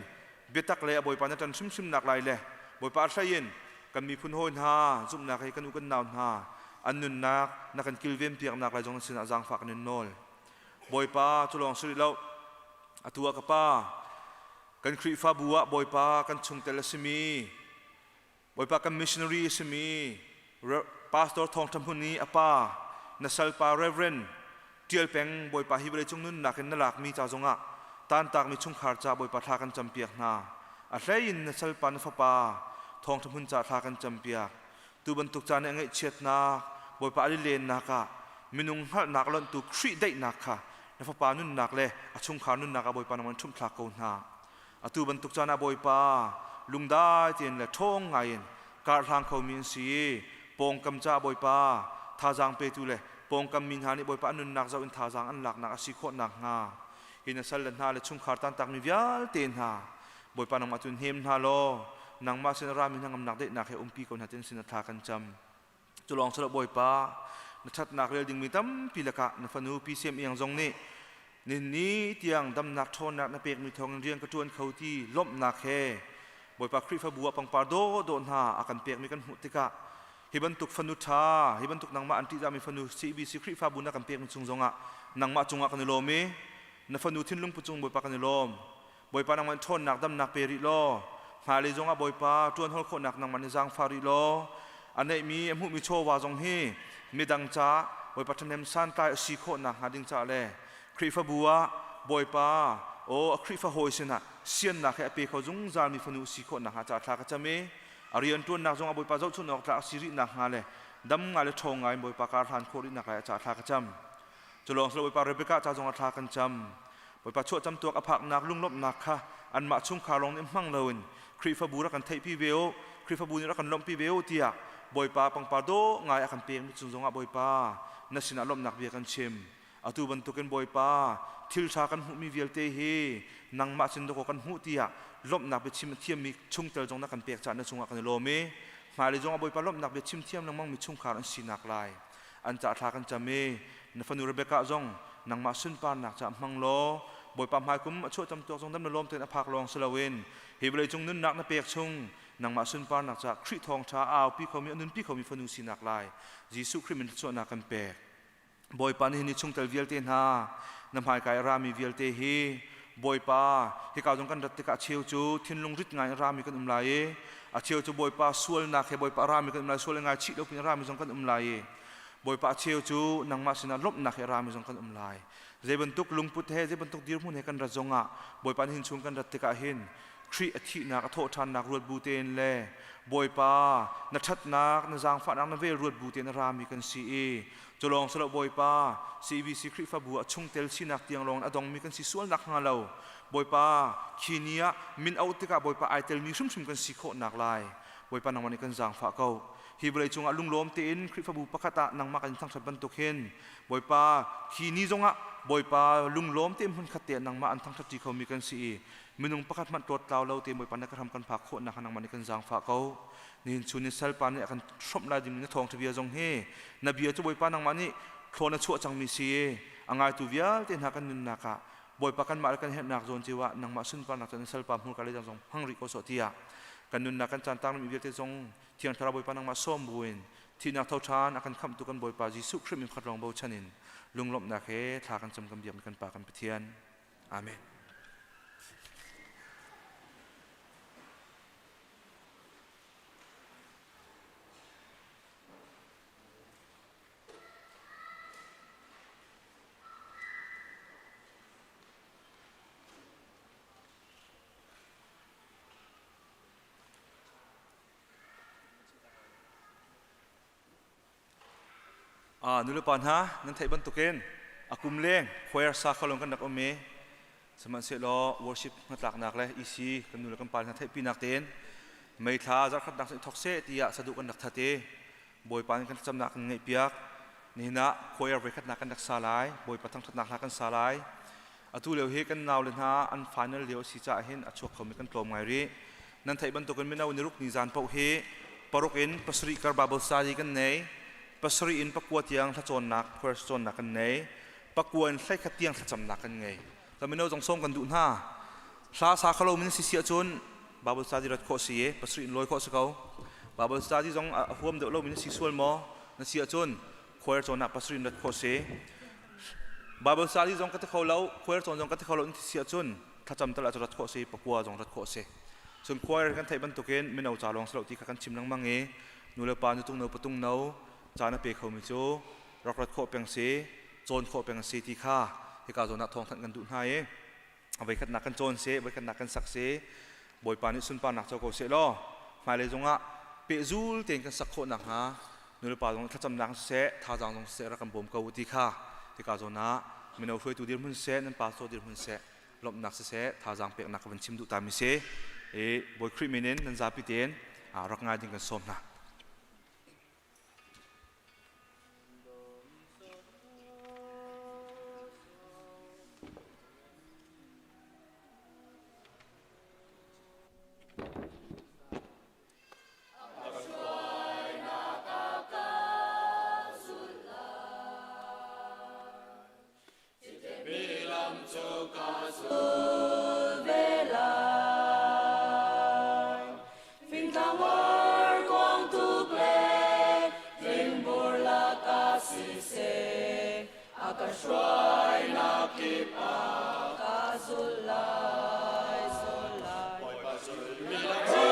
biatak le a Bawipa na ṭan hrimhrim nak lai le Bawipa a hlei in kan miphun hawi hna zumhnak he kan u kan nau hna an nunnak na kan kilven piak nak lai zong sinah zaangfah kan in nawl. Bawipa cu lawng si rih lo Atu ah ka pa, kan Khrihfabu ah Bawipa kan chungtel a simi, Bawipa kan missionary a simi, Pastor Thawng Ṭha Hmun i a pa, na salpa Reverend Ṭial Peng Bawipa hi vawleicung nunnak in na lakmi ca zongah tantakmi chungkhar ca Bawipa thla kan campiak hna. A hlei in na salpa na fapa Thawng Ṭha Hmun ca thla kan campiak. Tu bantuk caan i a ngaihchiatnak, Bawipa a lilennak ah minung hngalhnak lonhtu Khrih daihnak kha na fapa nunnak le a chungkhar nunnak ah Bawipa nangmah in ṭhumhthlak ko hna. Atu bantuk caan ah Bawipa lungdai tein le ṭhawng ngaiin karhlang khomi an si i pawngkam caah Bawipa thazaang petu le pawngkam mi hna nih Bawipa an nunnak zoh in thazaang an laknak a si khawh nakhnga hi na sal le hna le chungkhar tantakmi vialte hna Bawipa nangmah cu hnem hna law nangmah sin a rami hnangamnak daihnak he umpi ko hna tin sin a thla kan cam. Cu lawng si lo Bawipa, na ṭhatnak rel dingmi tampi lakah na fanu Pi Siam Iang zong nih Ninni tiang damnak ṭhawnnak na pekmi thawngin rian ka ṭuan kho ti lawmhnak he Bawipa Khrihfabu ah pangpar dawhdawh hna a kan pekmi kan hmuh tikah hi bantuk fanu ṭha, hi bantuk nangmah an ṭihzahmi fanu CBC Khrihfabu na kan pekmi chung zongah nangmah cungah kan i lawm i na fanu thinlung pu cung Bawipa kan i lawm. Bawipa nangmah in ṭhawnnak damnak pe rih law hmailei zongah Bawipa ṭuan hawl khawhnak nangmah nih zaangfah rih law a neihmi a hmuhmi chawva zong hi midang ca Bawipa ṭhahnem santlai a si khawh nakhnga ding caah le Khrihfabu ah Bawipa aw a Khrihfa hawi sinah siannak he a pe kho zungzalmi fanu a si khawh nakhnga ca thla ka cam i a rianṭuannak zongah Bawipa zohchunh awk tlak a si rih nakhnga le dam ngai le ṭhawng ngai in Bawipa kar hlan khawh rih nak lai a ca thla ka cam. Cu lawng si lo Bawipa Rebekah ca zongah thla kan cam. Bawipa chuahcam tuak a phaknak lunglawmhnak kha anmah chungkhar lawng nih hmang loin Khrihfabu rak kan theihpi ve u, Khrihfabu nih rak kan lawmhpi ve u tiah Bawipa pangpar dawh ngai a kan pekmi cung zongah Bawipa na sinah lawmhnak bia kan chim. Atu bantukin Bawipa thil ṭha kan hmuhmi vialte hi nangmah sin dawkaw kan hmuh tiah lawmhnak biachim a thiammi chungtel zong na kan pek caah na cungah kan i lawm i hmailei zongah Bawipa lawmhnak biachim thiam lengmangmi chungkhar an sinak lai an ca thla kan cam i na fanu Rebekah zong nangmah sunparnak caah hmang law Bawipa hmaikum a chuahcam tuak zong dam na lawm tein a phak lawng si loin hi vawleicung nunnak na pek chung nangmah sunparnak caah Khrih thawngṭha a aupi khomi a nunpi khomi fanu sinak lai Jesuh Khrih min thluachuahnak kan pek. Bawipa nihin ni chungtel vialte hna na hmaikai a rami vialte hi Bawipa hika zong kan rat tikah a cheu cu thinlung rit ngai in rami kan um lai i a cheu cu Bawipa sualnak he Bawipa a rami kan um lai sual ngai chih lo pin a rami zong kan um lai i Bawipa a cheu cu nangmah sinah lawmhnak he a rami zong kan um lai zei bantuk lungput he zei bantuk dirhmun he kan rat zongah Bawipa nihin chung kan rat tikah hin Khrih a thihnak a thawhṭhannak ruat bu tein le Bawipa na ṭhatnak na zaangfahnak na vel ruat bu tein a rami kan si i cu lawng si lo Bawipa CBC Khrihfabu ah chungtel sinak tiang lawng a dongmi kan si sual nak hnga lo Bawipa khi ni ah min auh tikah Bawipa ai telmi hrimhrim kan si khawh nak lai Bawipa nangmah nih kan zaangfah ko hi vawlei cungah lunglawm tein Khrihfabu pakhat ah nangmah kan thangṭhat bantuk hin Bawipa khi ni zongah Bawipa lunglawm tein hmunkhat te ah nangmah an thangṭhat ṭi khomi kan si i minung pakhat hmanh tlawt tlau lo te Bawipa na ka hram kan phak khawh nak nangmah nih kan zaangfah ko nihin chun ni salpa nih a kan hrawmh lai ding na thawngṭha bia zong hi na bia cu Bawipa nangmah nih thlawn a chuah cangmi si i a ngaitu vialte hna kan nunnak ah Bawipa kanmah le kan herhnak zawn cio ah nangmah sunparnak cun salpa hmurka le zong hmang rih ko sawh tiah kan nunnak kan caan tang vialte zong Thiang Thlarau Bawipa nangmah sawm buin thihnak tho ṭhan a kan khamhtu kan Bawipa Jesuh Khrih min khat lawng bochan in lunglawmhnak he thla kan cam kan biakmi kan Pa kan Pathian. Amen. Nulepa hna nan theih bantukin a kum leng choir sa khalong kan rak um i sihmanhsehlaw worship hnatlaknak le EC kan nu le kan pa hna theihpinak tein meithla zarhkhatnak cu i thawk seh tiah saduh kan rak that i Bawipa nih kan thlacamnak kan ngaihpiak. Nihin ah choir voikhatnak kan rak sa lai, Bawipa thangṭhatnak hla kan sa lai. Atu lio hi kan naule hna an final lio a si caah hin a chuak khomi kan tlawm ngai rih. Nan theih bantukin mino niruk ni zan paoh hi paruk in pasarih kar Bible study kan nei. Pasarih in pakua tiang thlacawnnak, choir cawnnak kan nei. Pakua in hleikhat tiang thlacamnak kan ngei. Ka mino zong sawm kan duh hna. Hla sa khalo min si si ahcun Bible study rat khawh si i pasarih in lawi khawh si ko. Bible study zong a huam deuh lo min si sual maw? Na si ahcun choir cawnnak pasarih in rat khawh si. Bible study zong ka ti kho lo, choir cawn zong ka ti kho lo in si ahcun thlacam tal ah rat khawh si, pakua zong rat khawh si. Cun choir kan theih bantukin mino ca lawng si lo ti kha kan chim lengmang i nu le pa nutung no patung no caan a pe khomi cu rak rat khawh peng si, cawn khawh peng si ti kha hika zawn ah thawngthanh kan duh hna i voikhatnak kan cawn seh, voikhatnak kan sak seh, Bawipa nih sunparnak co ko seh law hmailei zongah pehzul tein kan sak khawh nakhnga nulepa zong thlacamnak siseh, thazaang zong siseh rak kan bawm ko ti kha hika zawn ah mino hruaitu dirhmun siseh, nan pastor dirhmun siseh, lawmhnak siseh, thazaang peknak ka van chim duh ta mi si. I Bawi Khrih min in nan zapi tein rak ngai ding kan sawm hna. Tlangwar kuang tuk le tlingbur lakah siseh, a ka hruainak kip ah ka zulh lai, zulh lai. Bawipa zulmi lam cu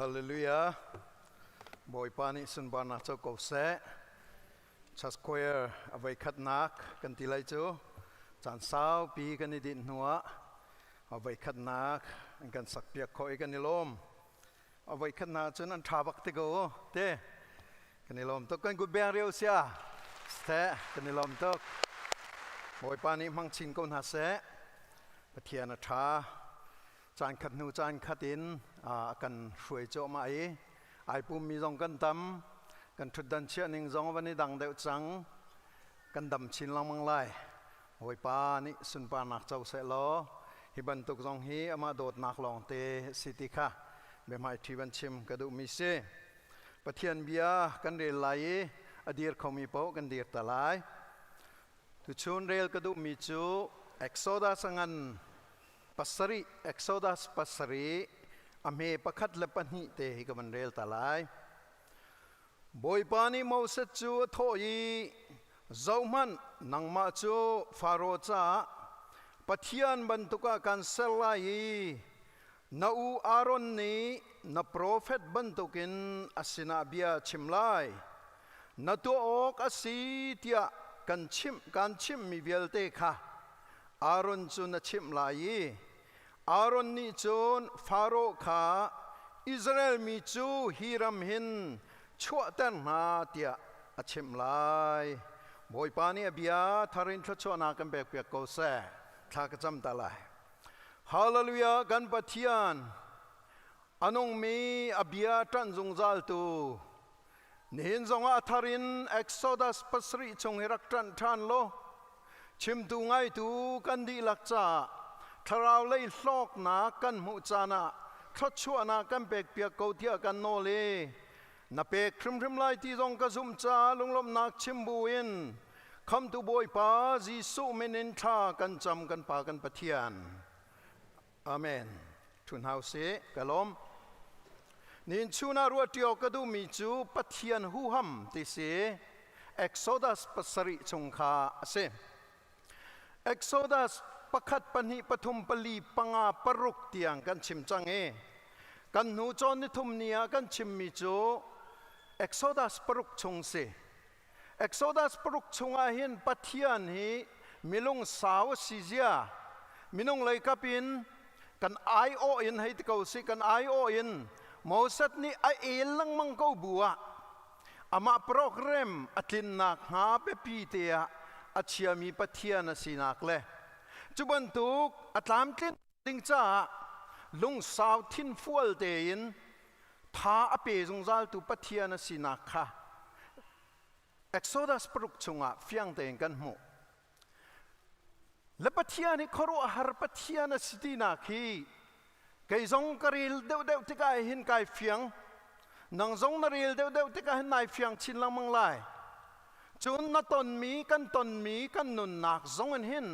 Hallelujah. Bawipa nih sunparnak co ko seh. Church Choir a voi khatnak kan ti lai cu caan saupi kan i dinh hnuah a voi khatnak an kan sakpiak khawh i kan i lawm. A voi khatnak cun an ṭha bak ti ko te. Kan i lawm tuk. Kan kut beng reu sia. Seh kan i lawm tuk. Bawipa nih hmang chin ko hna seh. Pathian a ṭha. Caan khat hnu caan khat in a kan hruai cuahmah i ai pummi zong kan tam. Kan ṭhutdan chiah ning zong van i dang deuh cang. Kan dam chin lengmang lai. Bawipa nih sunparnak co seh law hi bantuk zong hi amah dawtnak lawngte si ti kha biahmaiṭhi van chim ka duhmi si. Pathian bia kan rel lai i a dir khomi paoh kan dir ta lai. Tuchun rel ka duhmi cu Exodus a ngan pasarih Exodus pasarih a hme pakhat le pahnih te hi ka van rel ta lai. Bawipa nih Moses cu a thawh i, Zohhmanh, nangmah cu Faro caah Pathian bantuk ah kan ser lai i na u Aaron nih na profet bantukin a sinah bia chim lai. Na tuah awk a si tiah kan chimh kan chimhmi vialte kha Aaron cu na chimh lai i Aaron nih cun Faro kha Israel mi cu hi ram hin chuahter hna tiah a chimh lai. Bawipa nih a bia thar in thluachuahnak kan pekpiak ko seh. Thla ka cam ta lai. Hallelujah kan Pathian a nungmi a bia ṭanh zungzaltu nihin zongah a thar in Exodus pasarih chung hi rak ṭanh ṭhan law chimtu ngaitu kan dihlak caah thlarau lei hlawknak kan hmuh caan ah thluachuahnak kan pekpiak ko tiah kan nawl i na pek hrimhrim lai ti zong ka zumh caah lunglawmhnak chim buin Khamtu Bawipa Jesuh min in thla kan cam kan Pa kan Pathian. Amen. Thu hna usih. Ka lawm. Nin chun ah ruah ka duhmi cu Pathian huham ti si. Exodus pasarih chung kha a si. Exodus pakhat pahnih pathum pali panga paruk tiang kan chim cang i kan hnu cawn ni thum ni ah kan chimmi cu Exodus paruk chung si. Exodus paruk chungah hin Pathian hi milung sau a si zia minung lei kap in kan aiawh in hei ti ko si kan aiawh in Moses nih a el lengmang ko bu ah amah program a tlinnak hnga biapi te ah a chiami Pathian a sinak le cu bantuk a tlamtlin ding caah lungsau thinfual tein tha a pe zungzaltu Pathian a sinak kha Exodus paruk chungah fiang tein kan hmuh. Le Pathian hi khuaruahhar Pathian a si tinak hi kei zong ka rel deuhdeuh tikah hin kai fiang. Nang zong na rel deuhdeuh tikah hin nai fiang chin lengmang lai. Cun na tonmi kan tonmi kan nunnak zong in hin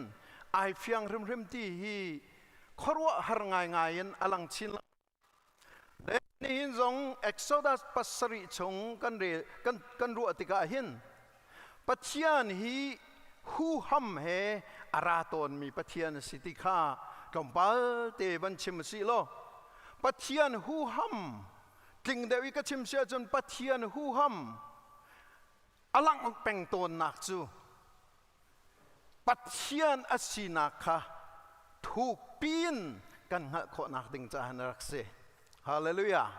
ai fiang hrimhrim ti hi khuaruahhar ngaingai in a lang chin Nihin zong Exodus pasarih chung kan rel kan kan ruah tikah hin Pathian hi huham he a ra tawnmi Pathian a si ti kha tlawmpal te van chim si law Pathian huham tling deuh i ka chim si ahcun Pathian huham a langh peng tawnnak cu Pathian a sinak kha thukpi in kan hngalh khawhnak ding caah na rak si. Hallelujah.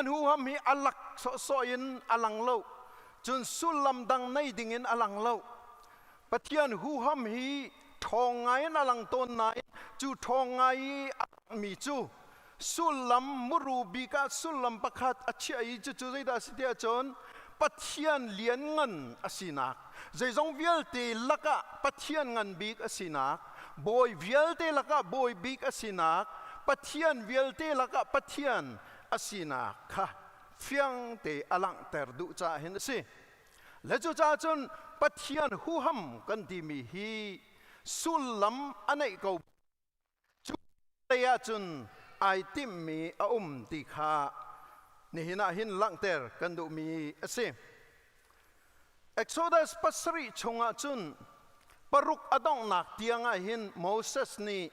An huham hi a lak sawhsawh in a lang lo. Cun sullam dang nei ding in a lang lo. Pathian huham hi ṭhawng ngai in a lang tawn nain cu ṭhawng ngai i a mi cu sullam muru bik ah sullam pakhat a chiah i cucu zeidah a si tiah cun Pathian lianngan a sinak zeizong vialte lakah Pathian ngan bik a sinak bawi vialte lakah bawi bik a sinak Pathian vialte lakah Pathian a sinak kha fiang te a langhter duh caah hin a si le cucaah cun Pathian huham kan timi hi sullam a neih ko Cu lei ahcun ai timhmi a um ti kha nihin ah hin langhter kan duhmi a si. Exodus pasarih chungah cun paruk a donghnak tiangah hin Moses nih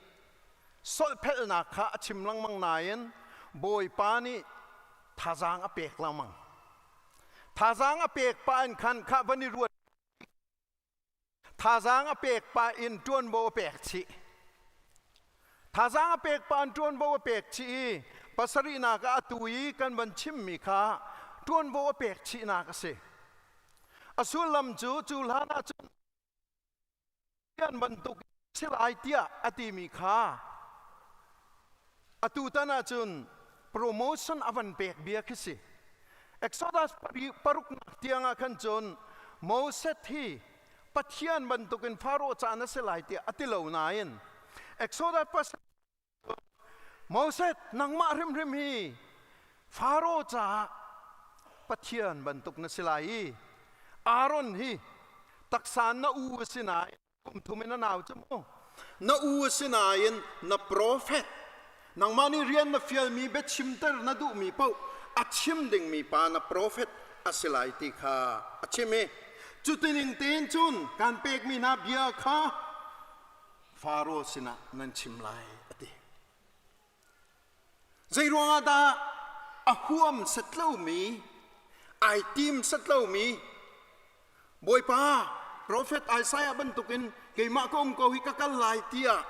solhphelhnak kha a chim lengmang nain Bawipa nih thazaang a pek lengmang. Thazaang a pek pah in khan kha van i ruat Thazaang a pek pah in ṭuanvo a pek chih. Thazaang a pek pah in ṭuanvo a pek chih i pasarihnak ah atu i kan van chimmi kha ṭuanvo a pek chihnak a si. A sullam cu cu hlan ah cun Pathian bantuk si lai tiah a timi kha atu tan ahcun promotion a van pek bia khi si. Exodus paruknak tiangah khan cun Moses hi Pathian bantukin Faro caan a si lai tiah a ti lo nain Exodus pas Moses nangmah hrimhrim hi Faro caah Pathian bantuk na si lai i Aaron hi taksa na u a si nain kum thum in a nau cu mu na u a si nain na profet nangmah nih rian na fialmi biachimter na duhmi paoh a chim dingmi pa na profet a si lai ti kha a chim i cutining tein cun kan pekmi hna bia kha Faro sinah nan chim lai a ti. Zei ruangah dah a huam set lomi, ai tim set lomi Bawipa, profet Isaiah bantukin keimah ka um ko hi ka kal lai tiah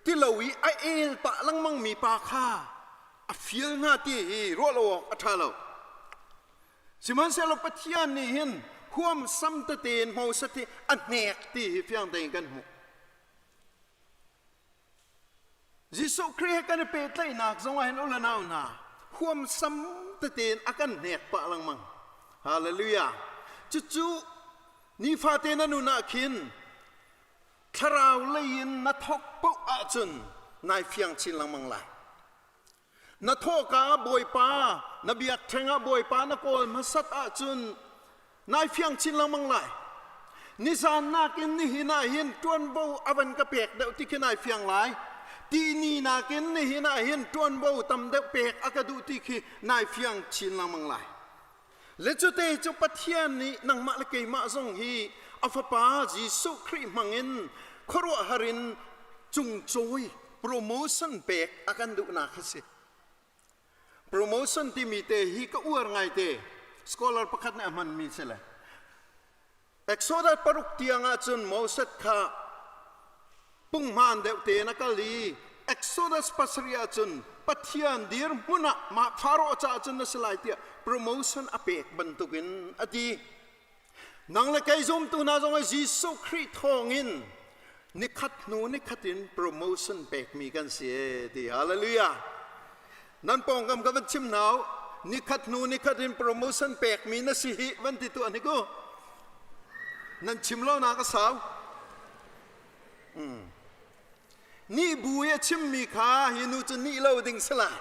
ti lo i a el pah lengmang mi pa kha a fial hna ti hi ruah lo awk a ṭha lo. Sihmanhsehlaw Pathian nih hin huamsam tete in Moses hi a hnek ti hi fiang tein kan hmuh. Jesuh Khrih he kan i pehtlaihnak zongah hin u le nau hna huamsam tete in a kan hnek pah lengmang. Hallelujah. Cucu nifate na nun ah khin thlarau lei in na thawk paoh ahcun nai fiang chin lengmang lai. Na thawhka Bawipa na biakṭheng ah Bawipa na kawl hmasat ahcun nai fiang chin lengmang lai. Nizan nakin nihin ah hin ṭuanvo a van ka pek deuh ti khi nai fiang lai. Tihni nakin nihin ah hin ṭuanvo tam deuh pek a ka duh ti khi nai fiang chin lengmang lai. Le cute cu Pathian nih nangmah le keimah zong hi a Fapa Jesuh Khrih hmangin khuaruahhar in cungcawi promotion pek a kan duhnak a si. Promotion timi te hi ka uar ngaite. Scholar pakhat nih a hmanmi si le. Exodus paruk tiang ahcun Moses kha punghman deuh tein a kal i Exodus pasarih ahcun Pathian dirhmun ah mah Pharaoh caah cun na si lai tiah promotion a pek bantukin a ti. Nang le kei zumtu hna zong Jesuh Khrih thawngin nikhat hnu nikhat in promotion pekmi kan si e ti hallelujah. Nan pawngkam ka van chim hna nikhat hnu nikhat in promotion pekmi na si hi van ti tuah hnik u. Nan chim lo nak a sau. Ni bu i a chimmi kha hi nu cu nih lo ding si lai.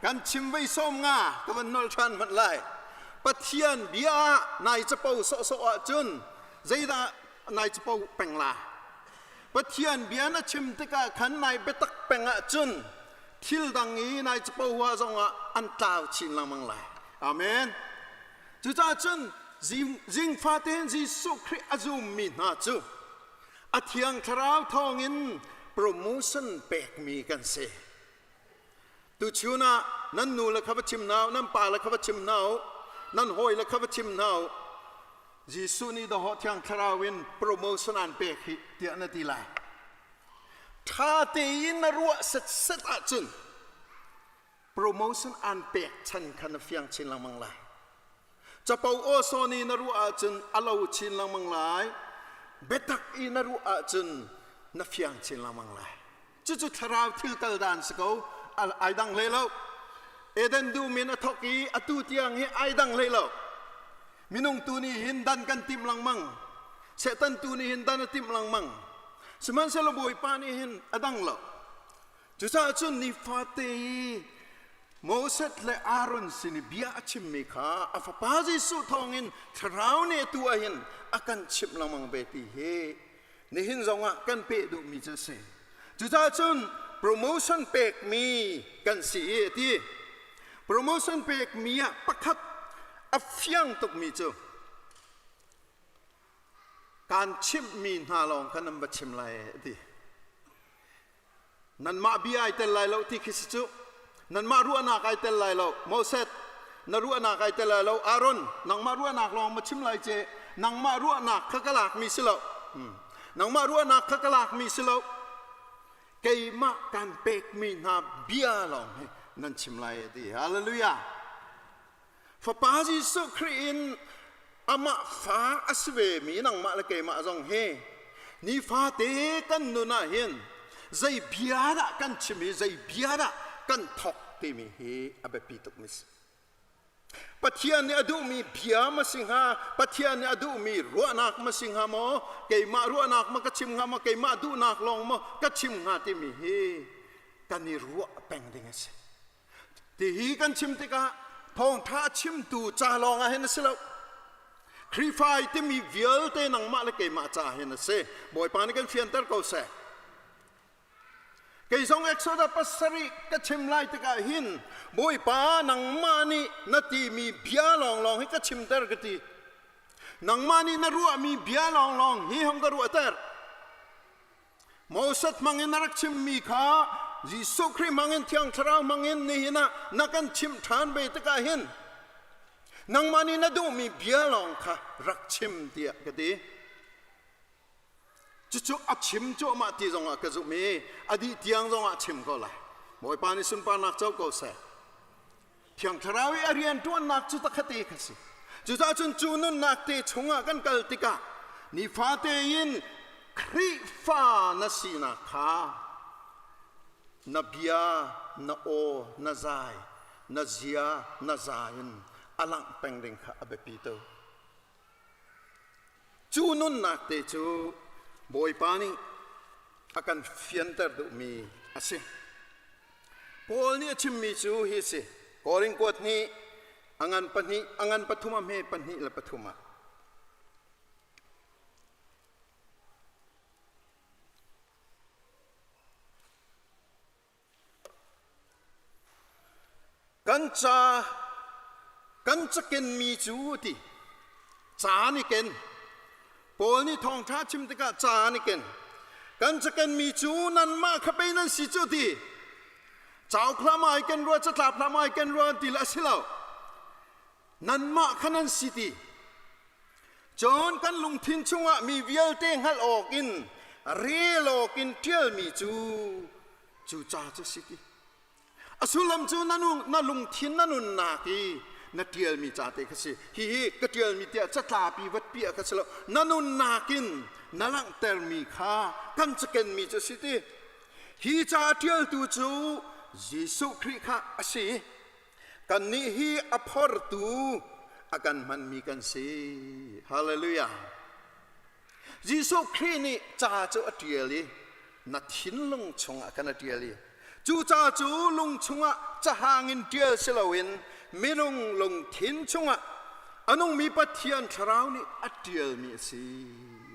Kan chim vei sawm nga ka van nol ṭhan hmanh lai. Pathian bia ah nai capo sawhsawh ahcun zeidah nai capo peng la? Pathian bia na chim tikah khan nai biatak peng ahcun thil dang i nai capo hua zongah an tlau chin lengmang lai. Amen. Cucaah cun zing fatein Jesuh Khrih a zummi hna cu a Thiang Thlarau thawngin promotion pekmi kan si. Tuchun ah nan nu le kha va chim hna u, nan pa le kha va chim hna u, nan hawi le kha va chim hna u. Jesuh nih dawhawh Thiang Thlarau in promotion an pek hi tiah na ti lai. Ṭha tein na ruah setset ahcun promotion an pek chan kha na fiang chin lengmang lai. Capo aw sawn i na ruah ahcun a lo chin lengmang lai. Biatak i na ruah ahcun na fiang chin lengmang lai. Cucu thlarau thil kal dan si ko. Ai dang hlei lo. Eden dum in a thok i atu tiang hi ai dang hlei lo. Minung tu nih hin dan kan timh lengmang. Satan tu nih hin dan a timh lengmang. Sihmanhsehlaw Bawipa nih hin a dang lo. Cucaah cun nifate i Moses le Aaron sin i bia a chimmi kha a fapa Jesuh thawngin Thlarau nih atu ah hin a kan chimh lengmang ve ti hi nihin zongah kan peh duhmi cu a si. Cucaah cun promotion pekmi kan si i a ti. Promotion pekmi ah pakhat a fiang tukmi cu kaan chimhmi hna lawng kha nan va chim lai a ti. Nanmah bia ai tel lai lo ti khi si cu. Nanmah ruahnak ai tel lai lo. Moses, na ruahnak ai tel lai lo. Aaron, nangmah ruahnak lawng ma chim lai ce. Nangmah ruahnak kha ka lakmi si lo. Nangmah ruahnak kha ka lakmi si lo. Keimah kan pekmi hna bia lawng hi nan chim lai a ti. Hallelujah. Fapa Jesuh Khrih in amah fa a si vemi nangmah le keimah zong hi nifate kan nun ah hin zei bia dah kan chim i zei bia dah kan thawk timi hi a biapi tukmi si. Pathian nih a duhmi bia ma si hnga, Pathian nih a duhmi ruahnak ma si hnga maw, keimah ruahnak ma ka chim hnga maw, keimah duhnak lawng maw ka chim hnga timi hi kan i ruah peng ding a si. Tihi kan chim tikah thawngṭha chimtu ca lawng ah hin a si lo. Khrihfa i timi vialte nangmah le keimah ca hin a si. Bawipa nih kan fianter ko seh. Kei zong Exodus pasarih ka chim lai tikah hin Bawipa nangmah nih na timi bia lawnglawng hi ka chimter ka ti. Nangmah nih na ruahmi bia lawnglawng hi hong ka ruahter. Moses hmangin a rak chimmi kha Jesuh Khrih hmangin Thiang Thlarau hmangin nihin ah na kan chimh ṭhan ve tikah hin nangmah nih na duhmi bia lawng kha rak chim tiah ka ti. Cucu a chim cuahmah ti zongah ka zumh i a dih tiang zongah chim ko lai. Bawipa nih sunparnak co ko seh. Thiang Thlarau i a rianṭuannak cu takhate kha si. Cucaah cun cu nunnak te chungah kan kal tikah nifate in Khrihfa na sinak kha na bia, na aw, na zai, na zia, na za in a langh peng ding kha a biapi tuk. Cu nunnak te cu Bawipa nih a kan fianter duhmi a si. Paul nih a chimmi cu hi a si. Korin kuat nih a ngan pahnih, a ngan pathum a hme pahnih le pathum ah. Kan ca kan cakenmi cu a ti. Ca an i ken. Paul nih thawngṭha chim tikah ca an i ken. Kan cakenmi cu nanmah kha pei nan si cu a ti. Cauk hlah ma ai ken rua, catlap hlah ma ai ken rua an ti le a si lo. Nanmah kha nan si ti. Cun kan lungthin chungah mi vialte hngalh awkin rel awkin ṭialmi cu cu ca cu si ti. A sullam cu na, na lungthin na nunnak i na ṭialmi ca te kha si. Hihi ka ṭialmi tiah catlapi vat piah kha si lo. Na nunnak in na langhtermi kha kan cakenmi cu si ti. Hi ca a ṭialtu cu Jesuh Khrih kha a si. Kannih hi a phortu a kan hmanmi kan si. Hallelujah. Jesuh Khrih nih ca cu a ṭial i na thinlung chungah khan a ṭial i cu ca cu lung chungah cahang in ṭial si loin minung lungthin chungah a nungmi Pathian Thlarau nih a ṭialmi a si.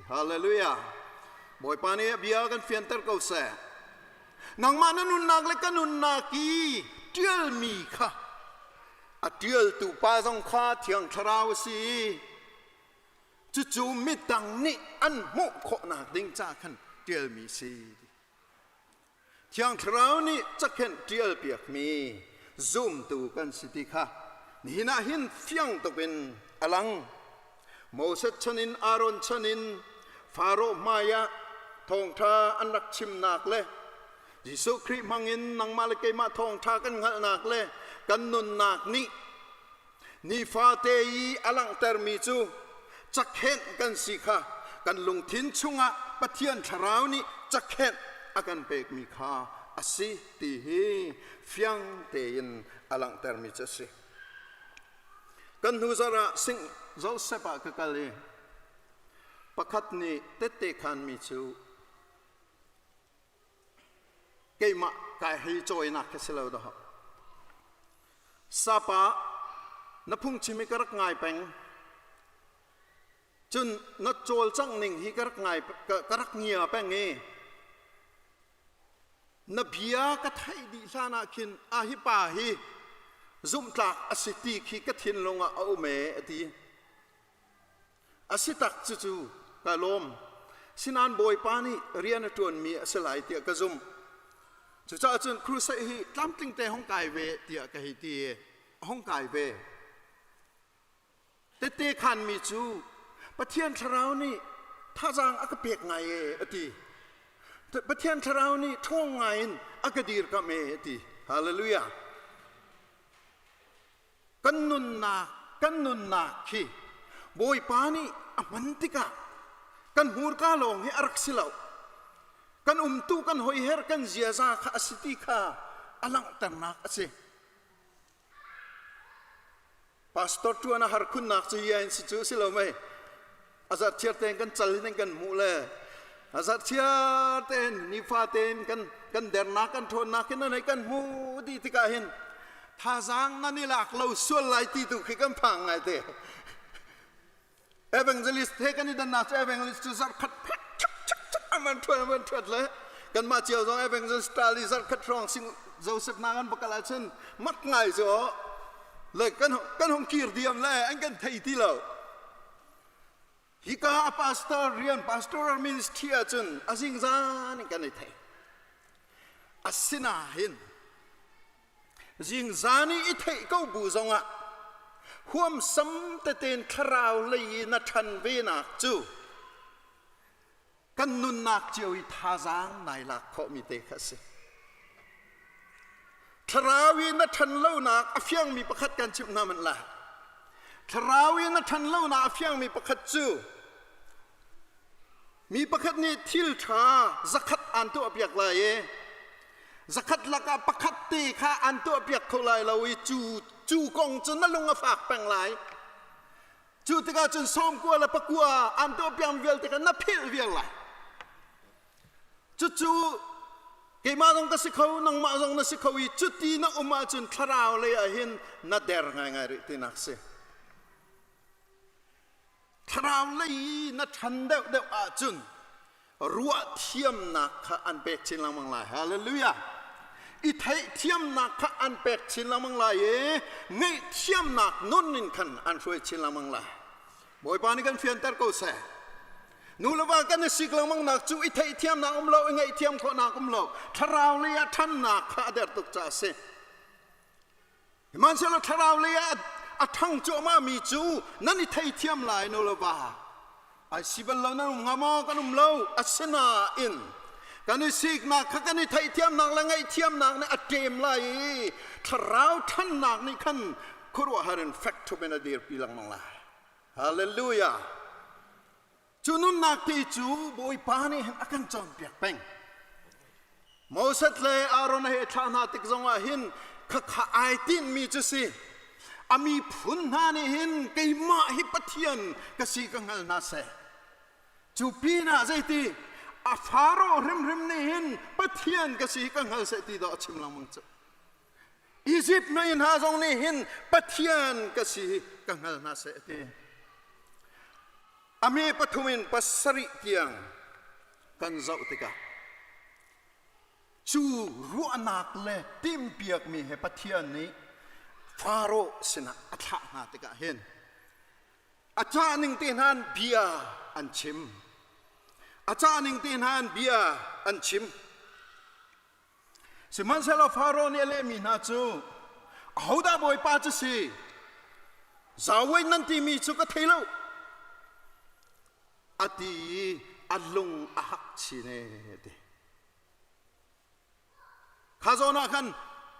Hallelujah. Bawipa nih a bia kan fianter ko seh. Nangmah na nunnak le ka nunnak i ṭialmi kha a ṭialtu pa zong kha Thiang Thlarau a si. Cucu midang nih an hmuh khawhnak ding ca khan ṭialmi a si. Thiang Thlarau nih cakhenh ṭialpiakmi zumtu kan si ti kha nihin ah hin fiang tuk in a lang. Moses chan in Aaron chan in Faro hmaiah thawngṭha an rak chimnak le Jesuh Khrih hmangin nangmah le keimah thawngṭha kan hngalhnak le kan nunnak nih nifate i a langhtermi cu cakhenh kan si kha kan lungthin chungah Pathian Thlarau nih cakhenh a kan pekmi kha a si ti hi fiang tein a langhtermi cu a si. Kan hnu zarh ah Sing Joseph ah ka kal i pakhat nih tette khanmi cu keimah kai hei cawinak kha si lo dah. Sapa na phungchim hi ka rak ngai peng. Cun na cawlcangh ning hi ka rak ngai ka rak ngia peng i na bia ka theih dih hlan ah khin a hi pa hi zumhtlak a si ti khi ka thinlung ah a um e a ti. A si tak cucu ka lawm. Sinan Bawipa nih rian a ṭuanmi a si lai tiah ka zumh. Cucaah cun crusade hi tlamtling te hong kai ve tiah ka hei ti i hong kai ve. Tette khanmi cu Pathian Thlarau nih thazaang a ka pek ngai e a ti. Pathian Thlarau nih ṭhawng ngai in a ka dirkamh e a ti. Hallelujah. Kan nunnak kan nunnak khi Bawipa nih a hman tikah kan hmurka lawng hi a rak si lo. Kan umtu kan hoiher kan ziaza kha a si ti kha a langhternak a si. Pastor ṭuan a har khunnak cu ia in si cu si lo mei. A zarhthiar tein kan cal in kan hmuh le a zarhthiar tein nifa tein kan kan dernak kan ṭhawnnak hin nan kan hmu dih tikah hin thazaang nan i lak lo sual lai ti tu khi kan phang ngai te. Evangelist he kan i dannak cu evangelist cu zarhkhat phet chak chak chak an ṭhuat an ṭhuat le kanmah cio zong evangelist tali zarhkhat hrawng sing Joseph na kan bakal ahcun mak ngai cu le kan kan hung kir diam le an kan thei ti lo hika a pastor rian pastoral ministry ahcun a zingzan in kan i thei. Asinain zingzan i i theih ko bu zongah huamsam teten thlarau lei i na ṭhan venak cu kan nunnak cio i thazaang nai lak khawhmi te kha a si. Thlarau i na ṭhan lonak a fiangmi pakhat kan chimh hna hmanh lai. Thlarau i na ṭhan lonak a fiangmi pakhat cu mi pakhat nih thil ṭha zakhat aan tuahpiak lai i zakhat lakah pakhat te kha aan tuahpiak kho lai lo i cu cu kong cu na lung a fak peng lai. Cu tikah cun sawmkua le pakua aan tuahpiakmi vialte kha na philh viar lai. Cucu keimah zong ka si kho, nangmah zong na si kho i cuti na um ahcun thlarau lei ah hin na der ngaingai rih tinak si. Thlarau lei i na ṭhan deuhdeuh ahcun ruah thiamnak kha an pek chin lengmang lai. Hallelujah. I theihthiamnak kha an pek chin lengmang lai i ngaihthiamnak nun in khan an hruai chin lengmang lai. Bawipa nih kan fianter ko seh. Nu le va kan i sik lengmang nak cu i theihthiamnak um lo, i ngaihthiam khawhnak um lo, thlarau lei ah ṭhannak kha a der tuk caah a si. Sihmanhsehlaw thlarau lei ah a ṭhang cuahmah mi cu nan i theithiam lai no lo va. Ai si bal lo nan um hnga maw? Kan um lo. Asinain kan i siknak kha kan i theihthiamnak le ngaihthiamnak nih a ṭem lai i thlarau ṭhannak nih khan khuaruahhar in fek ṭhup in a dirpi lengmang lai. Hallelujah! Cu nunnak te cu Bawipa nih hin a kan cawnpiak peng. Moses le Aaron he thlah hna tik zongah hin khakha ai tinhmi cu si. A miphun hna nih hin keimah hi Pathian ka si ka hngal hna seh. Cu pinah zeiti a Faro hrimhrim nih hin Pathian ka si ka hngal seh ti dawh a chim lengmang cu. Izipt mei hna zong nih hin Pathian ka si ka hngal hna seh ti. A me pathum in pasarih tiang kan zoh tikah cu ruahnak le timhpiakmi he Pathian nih Faro sinah a thlah hna tikah hin a cah ning te hna bia an chim. A cah ning te hna bia an chim. Sihmanhsehlaw Faro nih a lehmi hna cu, Ahodah Bawipa cu si? Zawen nan timi cu ka thei lo. A ti i a lung a hak chin ee ti. Kha zawn ah khan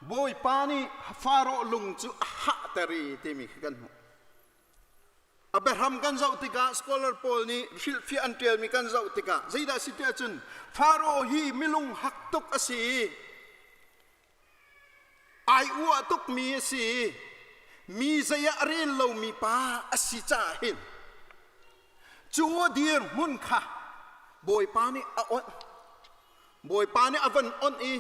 Bawipa nih Faro lung cu a hahter i timi khi kan hmuh. A biahram kan zoh tikah scholar pawl nih hrilhfiah an ṭialmi kan zoh tikah zeidah si tiah cun Faro hi milung hak tuk a si i ai uah tukmi a si i mi zei ah a rel lomi pa a si caah hin cu dirhmun kha Bawipa nih a onh. Bawipa nih a van onh i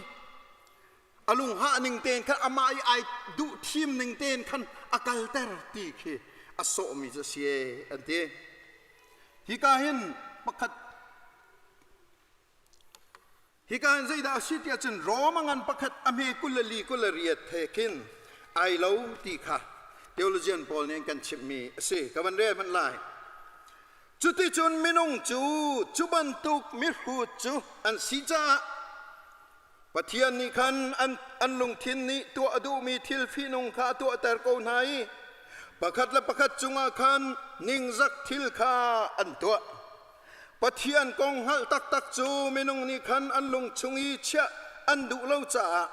a lunghah ning tein khan amah i ai duh thim ning tein khan a kalter ti khi a sawhmi cu a si an ti. Hika hin pakhat hika hin zeidah a si tiah cun Rome a ngan pakhat a hme 24 28 he khin ai lo ti kha theologian pawl nih an kan chimhmi a si. Ka van rel hmanh lai. Cuticun minung cu cu bantuk mihrut cu an si caah Pathian nih khan an, an lungthin nih tuah a duhmi thil fihnung kha a tuahter ko hna i pakhat le pakhat cungah khan ningzak thil kha an tuah. Pathian kong hngalh taktak cu minung nih khan an lung chung i chiah an duh lo caah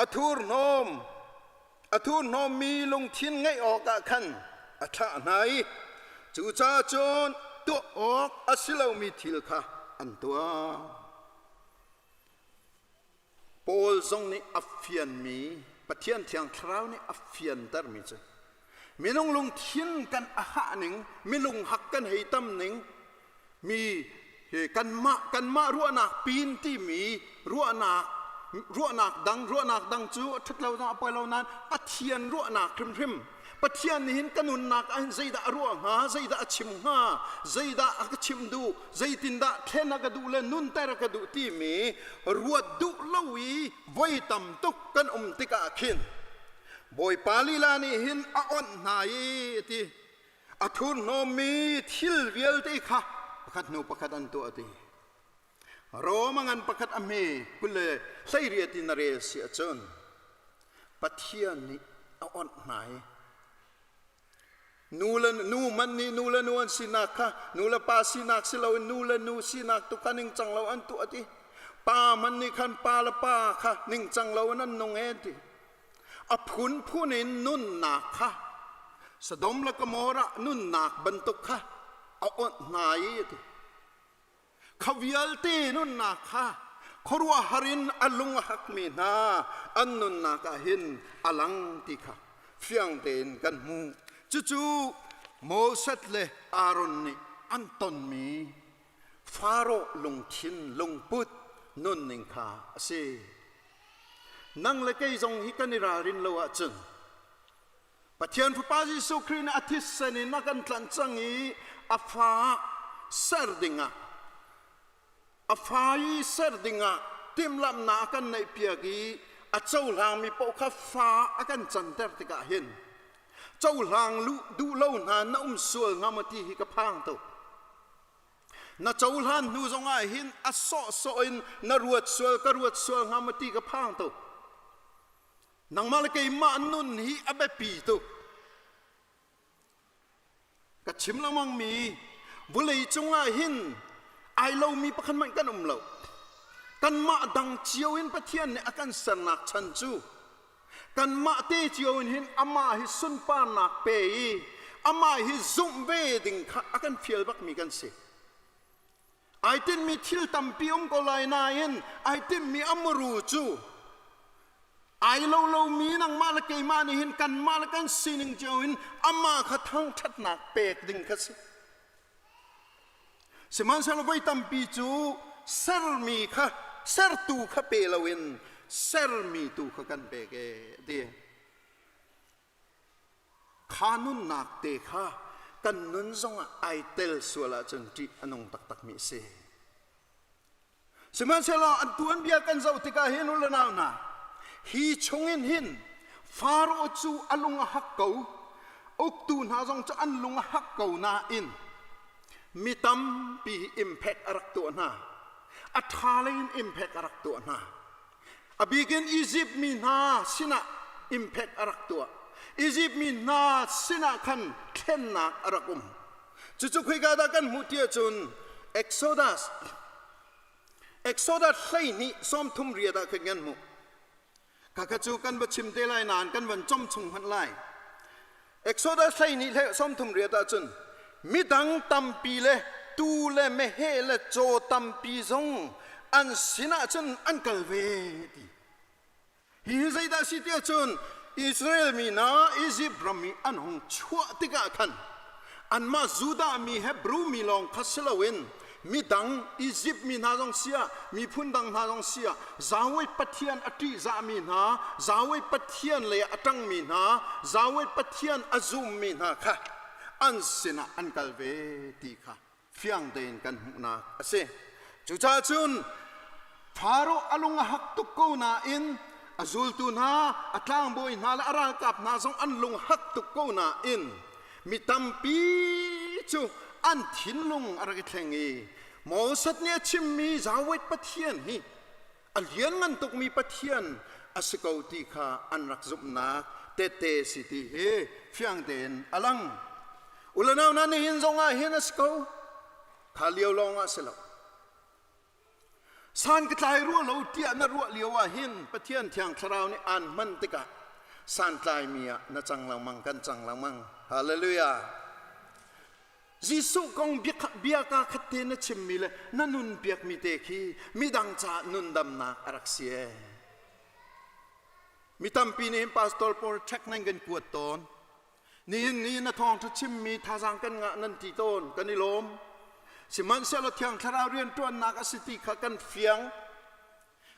a thurhnawm a thurhnawmmi lungthin ngeih awkah khan a thlah hna i cucaah cun tuah awk a si lomi thil kha an tuah. Paul zong nih a fianmi Pathian Thiang Thlarau nih a fiantermi cu minung lungthin kan a hah ning milung hak kan hei tam ning mi kanmah kanmah ruahnak pin timi ruahnak ruahnak dang ruahnak dang cu a ṭhat lo zong a poi lo nain Pathian ruahnak hrimhrim Pathian nih hin ka nunnak ah hin zeidah a ruah hnga zeidah a chim hnga zeidah a ka chimh duh zeitindah thlen a ka duh le nunter a ka duh timi ruat duh lo i voi tam tuk kan um tikah khin Bawipa lila nih hin a onh hna i ti a thurhnawmmi thil vialte kha pakhat hnu pakhat an tuah ti. Roma ngan pakhat a hme 28 in a rel si ahcun Pathian nih a onh hna i nu le nu man nih nu le nu an sinak kha nu le pa sinak si loin nu le nu sinak tu kha ningcang lo an tuah ti. Pa man nih khan pa le pa kha ningcang lo in an nung e ti. A phunphun in nunnak kha Sodom le Gomorrah nunnak bantuk kha a onh hna i ti. Kha vialte nunnak kha khuaruahhar in a lung a hakmi hna an nunnak ah hin a lang ti kha fiang tein kan hmuh. Cucu Moses le Aaron nih an tonmi Faro lungthin lungput nunning kha a si. Nang le kei zong hi kan i ralrin lo ahcun Pathian Fapa Jesuh Khrih nih a thisen in a kan tlanh cang i a fa ser dingah a fa i ser dingah timhlamhnak a kan neihpiak i a cohlangmi paoh kha fa a kan canter tikah hin cohlang duh lo hna na um sual hnga maw ti hi ka phang tuk. Na cohlan hnu zongah hin a sawhsawh in na ruat sual ka ruat sual hnga maw ti ka phang tuk. Nangmah le keimah nun hi a biapi tuk. Ka chim lengmang mi vawlei cungah hin ai lomi pakhat hmanh kan um lo. Kanmah dang cio in Pathian nih a kan sernak chan cu kanmah te cio in hin amah hi sunparnak pe i amah hi zumh ve ding kha a kan fial bakmi kan si. Ai tinhmi thil tampi um ko lai nain ai tinhmi a muru cu ai lo lomi nangmah le keimah nih hin kanmah le kan sining cio in amah kha thangṭhatnak pek ding kha si. Sihmanhsehlaw voi tampi cu sermi kha sertu kha pe loin sermi tu kha kan pek ee ti. Kha nunnak te kha kan nun zongah ai tel sual ahcun ṭih a nung taktakmi a si. Sihmanhsehlaw an tuanbia kan zoh tikah hin u le nau hna, hi chungin hin Faro cu a lung a hak ko, uktu hna zong cu an lung a hak ko nain mi tampi hi impact a rak tuah hna. A ṭha lei in impact a rak tuah hna. A bikin Izipt mi hna sinah impact a rak tuah. Izipt mi hna sinah khan thlennak a rak um. Cucu khoika dah kan hmuh ti ahcun Exodus Exodus 12 38 ah khan kan hmuh. Khakha cu kan va chim te lai nain kan van com chung hmanh lai. Exodus 12 38 ahcun midang tampi le tuu le meheh le caw tampi zong an sinah cun an kal ve ti. Hi hi zeidah si ti ahcun Israel mi hna Izipt ram i an hung chuah tikah khan anmah Judah mi Hebrew mi lawng kha si loin midang Izipt mi hna zong si ah miphun dang hna zong si ah Yahweh Pathian a ṭihzahmi hna Yahweh Pathian lei ah a ṭangmi hna Yahweh Pathian a zummi hna kha an sinah an kal ve ti kha fiang tein kan hmuhnak a si. Cucaah cun Faro a lung a hak tuk ko nain a zultu hna a tlangbawi hna le a ralkap hna zong an lung hak tuk ko nain mi tampi cu an thinlung a rak i thleng i Moses nih a chimmi Yahweh Pathian hi a lianngan tukmi Pathian a si ko ti kha an rak zumhnak tehte si ti hi fiang tein a lang. Ulanau hna nihin zongah hin a si ko. Kha lio lawng ah si lo. San ka tlai rua lo tiah na ruah lio ah hin Pathian Thiang Thlarau nih aan hman tikah santlaimi ah na cang lengmang kan cang lengmang. Hallelujah. Jesuh kong bia ka khat te na chimmi le na nun piakmi te khi midang caah nundamnak a rak si ee. Mi tampi nih hin pastor pawl ṭhek nan kan kuat tawn. Nihin ni na thawngṭha chimmi thazaang kan ngah nan ti tawn, kan i lawm. Sihmanhsehlaw Thiang Thlarau rianṭuannak a si ti kha kan fiang.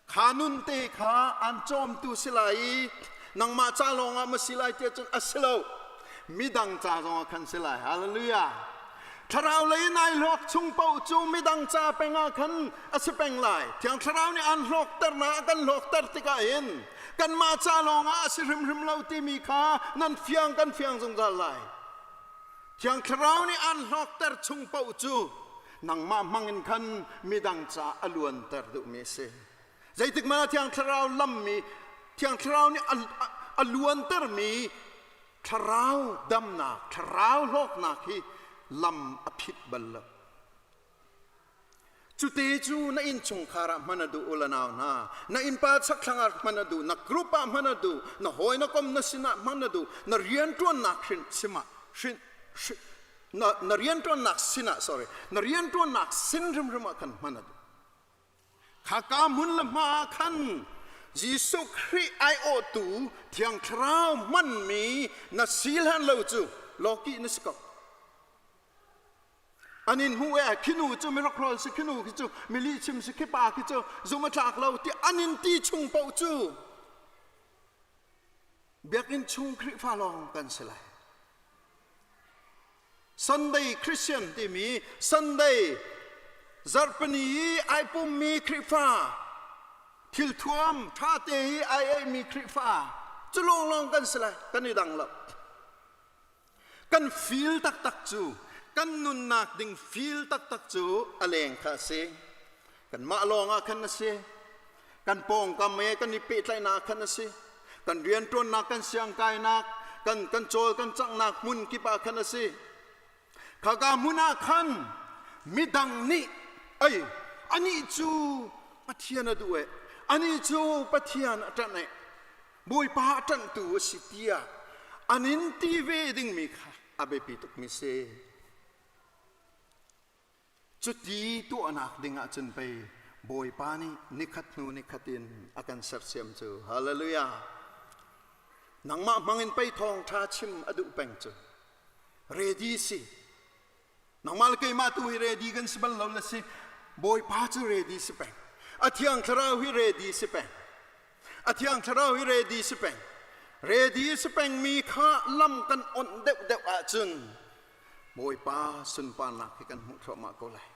Kha nun te kha aan cawmtu si lai i nangmah ca lawngah ma si lai tiah cun a si lo. Midang ca zongah khan si lai. Hallelujah. Thlarau lei in ai hlawk chung paoh cu midang ca peng ah khan a si peng lai. Thiang Thlarau nih aan hlawkter na a kan hlawkter tikah hin kanmah ca lawngah a si hrimhrim lo timi kha nan fiang kan fiang zungzal lai. Thiang Thlarau nih aan hlawkter chung paoh cu Nangmah hmangin khan midang ca a luanter duhmi a si. Zeitik hmanh ah Thiang Thlarau lammi, Thiang Thlarau nih a luantermi thlarau damnak, thlarau hlawknak hi lam a phit bal lo. Cute cu na innchungkhar ah hman a duh u la nau hna. Na innpa chakthlang ah hman a duh, na group ah hman a duh, na hawi na kom na sinah hman a duh, na rianṭuannak hrin simah hrin na, na rianṭuannak sinah sorry na rianṭuannak sin hrimhrim ah khan hman a duh. Khaka hmun le hma ah khan Jesuh Khrih aiawhtu Thiang Thlarau hmanmi na si hlan lo cu lawkih na si ko. An in hmuh e khinu cu miracle si khinu khi cu mili chim si khi pa khi cu zum a tlak lo ti an in ti chung paoh cu biakinn chung Khrihfa lawng kan si lai. Sunday Christian timi Sunday zarhpini i ai pummi Khrihfa thilthuam ṭha te i ai eimi Khrihfa cu lawnglawng kan si lai kan i dang lo. Kan feel taktak cu kan nunnak ding feel taktak cu a leng kha a si. Kanmah lawng ah khan a si. Kan pawngkam he kan i pehtlaihnak khan a si. Kan rianṭuannak, kan siangkainak, kan kan cawl kan canghnak hmun kip ah khan a si. Khaka hmun ah khan midang nih ei anih cu Pathian a duh e, anih cu Pathian a ṭanh e, Bawipa a ṭanhtu a si tiah an in ti ve dingmi kha a biapi tukmi si. Cuti tuahnak ding ahcun pei Bawipa nih nikhat hnu nikhat in a kan sersiam cu. Hallelujah. Nangmah hmangin pei thawngṭha chim a duh peng cu. Ready si. Nangmah le keimah tu hi ready kan si bal lo le si. Bawipa cu ready si peng. A thiang thlarau hi ready si peng. A thiang thlarau hi ready si peng. Ready si pengmi kha lam kan onh deuhdeuh ahcun Bawipa sunparnak hi kan hmuh thluahmah ko lai.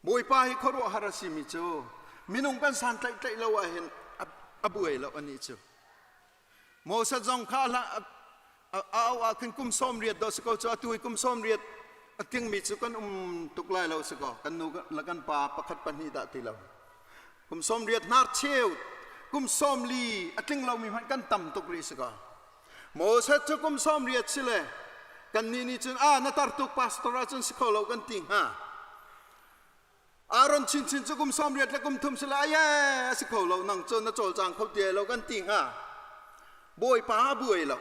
Bawipa hi khuaruahhar a simi cu minung kan santlaih tlaih lo ahhin a buai lo anih cu. Moses zong kha a au ah khin kum 80 dawh si ko cu atu hi kum 80 a tlingmi cu kan um tuk lai lo si ko kan nu le kan pa pakhat pahnih dah ti lo kum 80 hnar cheu kum 40 a tling lomi hmanh kan tam tuk rih si ko Moses cu kum 80 si le kannih nih cun a na tar tuk pastor ah cun si kho lo kan ti hnga Aaron chinchin cu kum 80 le kum thum si le aye a si kho lo nang cu na cawlcang kho ti lo kan ti hnga Bawipa a buai lo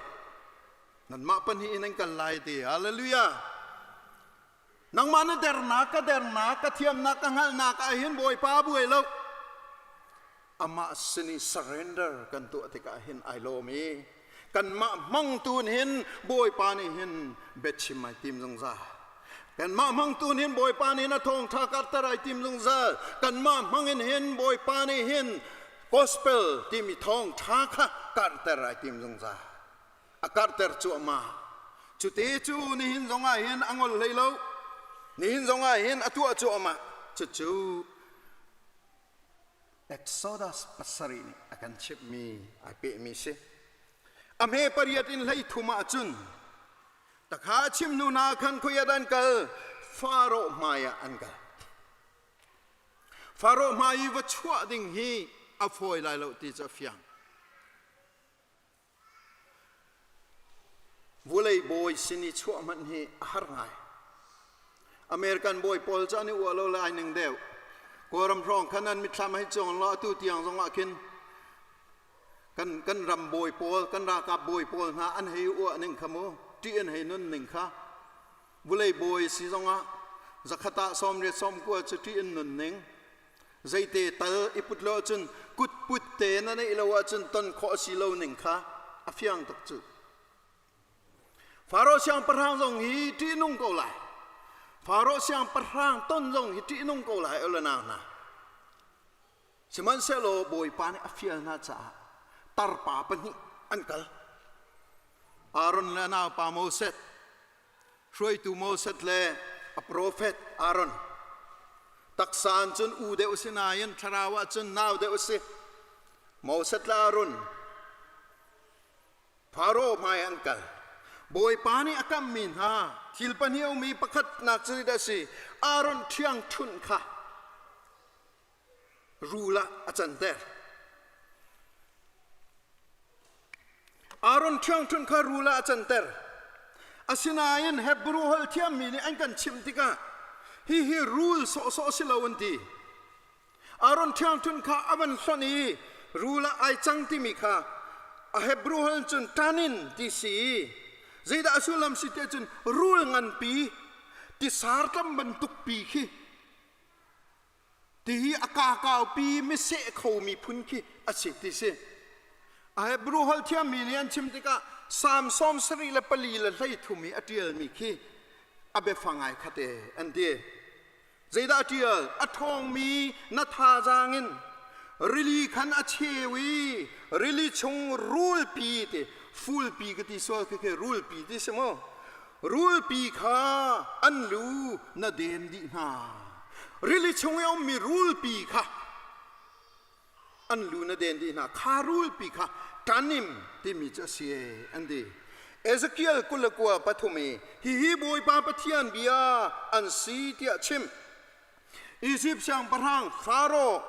nanmah pahnih in an kal lai ti hallelujah nangmah na dernak ka dernak ka thiamnak ka hngalhnak ah hin Bawipa a buai lo amah sin i surrender kan tuah tikah hin ai lawm i kanmah hmangtu hin Bawipa nih hin biachim ai tim zungzal kanmah hmangtu hin Bawipa nih a thawngṭha karter ai tim zungzal kanmah hmangin hin Bawipa nih hin gospel timi thawngṭha kha karter ai tim zungzal a karter cuahmah cute cu nihin zongah hin a ngol hlei lo nihin zongah hin a tuah cuahmah cucu Exodus 7 nih a kan chimhmi ai pehmi si. A hme pariat in 13 ah cun takha chim hnu hna khan khuiat an kal Faro hmai ah an kal. Faro hmai i va chuah ding hi a fawi lai lo ti cu a fiang. Vulei bawi sin i chuah hmanh hi a har ngai. American bawi pawl cu an i uah lo le ai ning deuh. Kawlram hrawng khan an mitthlam hei cuang law atu tiang zong ah khin kan, kan ram bawi pawl, kan ralkap bawi pawl hna an hei uah ning kha mu, ṭih an hei nun ning kha. Vulei bawi si zong ah zakhat ah 80 90 cu ṭih an nun ning. Zeite tal i put lo ahcun kut put te na neih lo ahcun ton khawh a si lo ning kha a fiang tuk cu. Faro siangpahrang zong hi ṭihnung ko lai. Faro siangpahrang ton zong hi ṭihnung ko lai olanau hna. Sihmanhsehlaw Bawipa nih a fial hna caah tarpa pahnih an kal. Aaron le a naupa Moses hruaitu Moses le a profet Aaron taksa in cun u deuh si nain thlarau ah cun nau deuh a si Moses le Aaron Pharaoh hmai an kal. Bawipa nih a kammi hna thil pahnih a um i pakhatnak cu zeidah a si? Aaron ṭhiangṭhunh kha rul ah a canter. Aaron ṭhiangṭhunh kha rul ah a canter. Asinain Hebrew holh thiammi nih an kan chimh tikah hihi rul sawhsawh si lo an ti. Aaron ṭhiangṭhunh kha a van hlonh i rul ah ai cang timi kha a Hebrew holh cun tanin ti si. Zeidah a sullam si tiah cun rul nganpi tisar tlam bantuk pi khi tihi a kakaupi miseh khomi phun khi a si ti si. A Hebrew holh thiammi nih an chim tikah Salm 74 le 33 i a ṭialmi khi a biafang ai khate an ti. Zeidah a ṭial? A ṭhawngmi na thazaang in rili khan a cheu i rili chung rulpi ti fulpi ka ti sual khi khi rulpi ti si mu rulpi kha an lu na den dih hna rili chung i a ummi rulpi kha an lu na den dih hna kha rulpi kha tanim timi cu a si an ti Ezekiel 23 i hihi Bawipa Pathian bia an si tiah chim Izipt siangpahrang Faro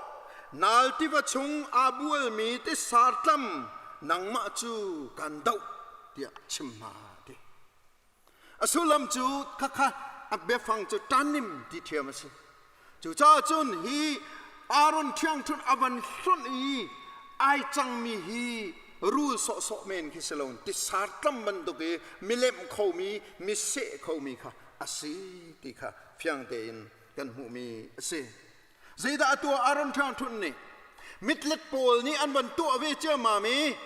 nal tiva chung aa bualmi tisar tlam nangmah cu kan doh tiah chim hna ti A sullam cu khakha a biafang cu tanim ti ṭhiam a si. Cucaah cun hi Aaron ṭhiangṭhunh a van hlonh i ai cangmi hi rul sawhsawh men khi si loin tisar tlam bantuk i milem khomi, miseh khomi kha a si ti kha fiang tein kan hmuhmi a si. Zeidah a tuah Aaron ṭhiangṭhunh nih? Mitlet pawl nih an van tuah ve ciammam i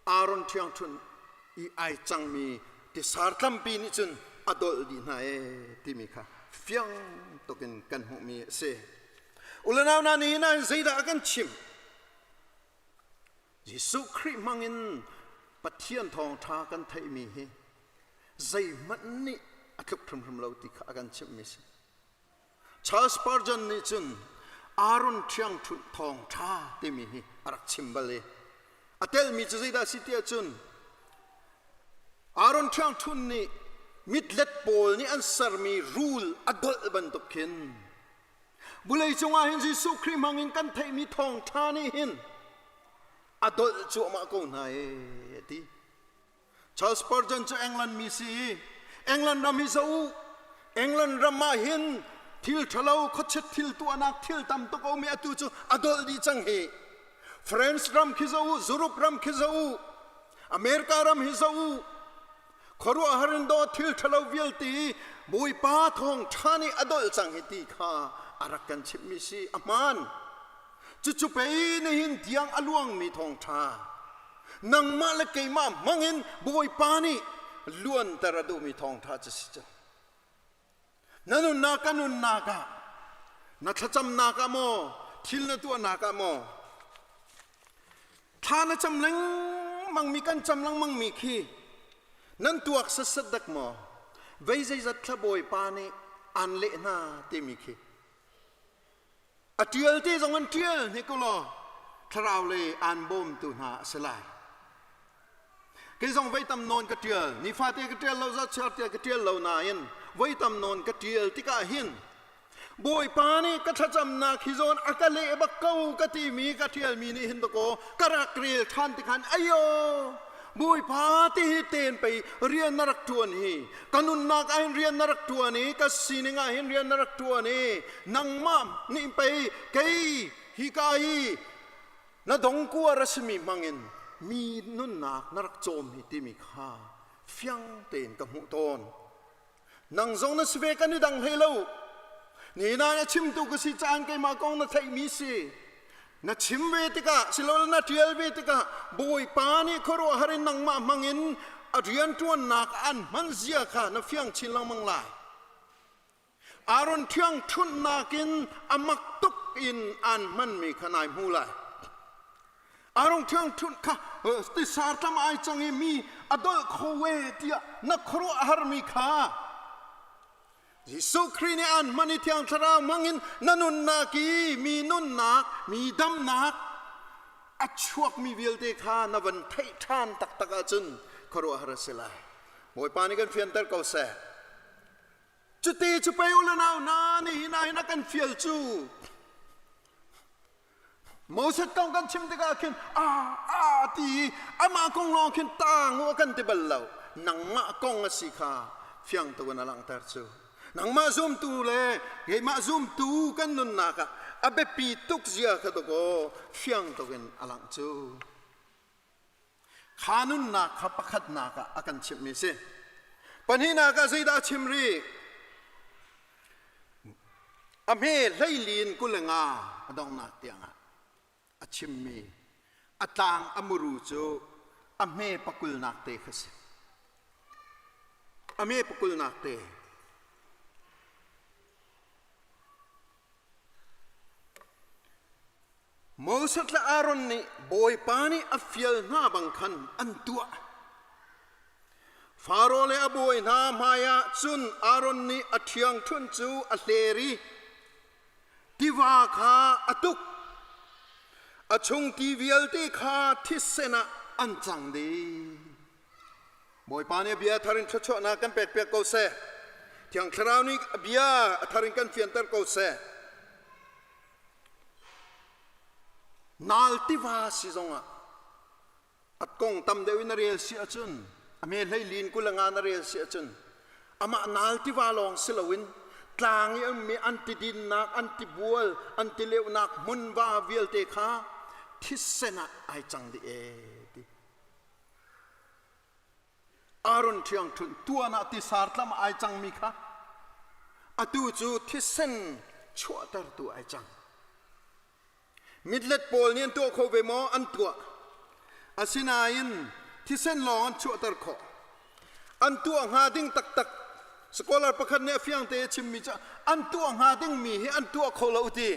Aaron ṭhiangṭhunh i ai cangmi tisar tlampi nih cun a dolh dih hna ee timi kha fiang tukin kan hmuhmi a si. Ulenau hna nihin ah zeidah a kan chimh? Jesuh Khrih hmangin Pathian thawngṭha kan theihmi hi zeihmanh nih a tluk hrimhrim lo ti kha a kan chimhmi a si. Charles Spurgeon nih cun Aaron ṭhiangṭhunh thawngṭha timi hi a rak chim bal i a telmi cu zeidah a si tiah cun Aaron ṭhiangṭhunh nih mitlet pawl nih an sermi rul a dolh bantuk khin vulei cungah hin Jesuh Khrih hmangin kan theihmi thawngṭha nih hin a dolh cuahmah ko hna ee a ti. Charles Spurgeon cu England mi si i England ram hi zoh u England ram ah hin thil ṭhalo khuachit thil tuahnak thil tam tuk a um i atu cu a dolh dih cang hi France ram khi zoh u Europe ram khi zoh u America ram hi zoh u khuaruahhar in daw thil ṭhalo vialte Bawipa thawng ṭha nih a dolh cang hi ti kha a rak kan chimhmi si a hmaan cucu pei nihin tiang a luangmi thawngṭha nangmah le keimah hmangin Bawipa nih luanter a duhmi thawngṭha cu si cu na nunnak ka nunnak ah na thlacamnak ah maw thil na tuahnak ah maw thla na cam lengmang mi kan cam lengmang mi khi nan tuak setsat dak maw vei zeizat thla Bawipa nih aan leh hna timi khi A ṭial te zong an ṭial hnik u law thlarau lei aan bawmtu hna a si lai. Kei zong voi tam nawn ka ṭial, nifate ka ṭial lo, zatchiar tiah ka ṭial lo nain voi tam nawn ka ṭial tikah hin Bawipa nih ka thlacamnak hi zawn a ka leh bak ko ka timi ka ṭialmi nih hin dakaw ka rak rel ṭhan tikhan ayo Bawipa ti hi ten pei rian na rak ṭuan hi ka nunnak ah hin rian na rak ṭuan i ka sining ah hin rian na rak ṭuan i nangmah nih pei kei hika hi na dongkuar a simi hmangin mi nunnak na rak cawm hi timi kha fiang tein ka hmuh tawn nang zong na si ve kan i dang hlei lo ni na na chimtu ka si caan keimah kong na theihmi si na chim ve tikah silole na ṭial ve tikah Bawipa nih khuaruahhar in nangmah hmangin a rianṭuannak an hman zia kha na fiang chin lengmang lai Aaron ṭhiangṭhunhnak in a mak tuk in aan hmanmi kha nai hmu lai. Aaron ṭhiangṭhunh kha tisar tlam ai cang i mi a dolh kho we tiah na khuaruah harmi kha Jesuh Khrih nih aan hman i Thiang Thlarau hmangin na nunnak i mi nunnak, mi damnak a chuakmi vialte kha na van theih ṭhan taktak ahcun khuaruahhar a si lai. Bawipa nih kan fianter ko seh. Cuti cu pei u le nau hna nihin ah hin a kan fial cu. Moses kong kan chim tikah khin a a ti i amah kong lawng khin taang u a kan ti bal lo. Nangmah kong a si kha fiang tuk in a langhter cu. Nangmah zumtu le keimah zumtu kan nunnak ah a biapi tuk zia kha dakaw fiang tuk in a langh cu. Kha nunnak kha pakhatnak ah a kan chimhmi si. Pahnihnak ah zeidah a chim rih? A hme hleilin 25 a donghnak tiangah a chimmi a tlang a muru cu a hme pakulnak te kha si. A hme pakulnak te. Moses le Aaron nih Bawipa nih a fial hna bang khan an tuah. Faro le a bawi hna hmaiah cun Aaron nih a ṭhiangṭhunh cu a hler i tiva kha a tuk. A chung ti vialte kha thisen ah an cang dih. Bawipa nih a bia thar in thluachuahnak kan pekpiak ko seh. Thiang Thlarau nih a bia a thar in kan fianter ko seh. Nal tiva si zongah a kong tam deuh in a rel si ahcun a me hleilin 25 na rel si ahcun amah nal tiva lawng si loin tlang i ummi an tidinnak an tibual an tileuhnak hmunva vialte kha thisen ah ai cang dih ee ti Aaron ṭhiangṭhunh tuan ah tisar tlam ai cangmi kha atu cu thisen chuahtertu ai cang. Mitlet pawl nih an tuah kho ve maw? An tuah. Asinain thisen lawng an chuahter khawh. An tuah hnga ding taktak scholar pakhat nih a fiang te a chimmi cu an tuah hnga dingmi hi an tuah kho lo ti.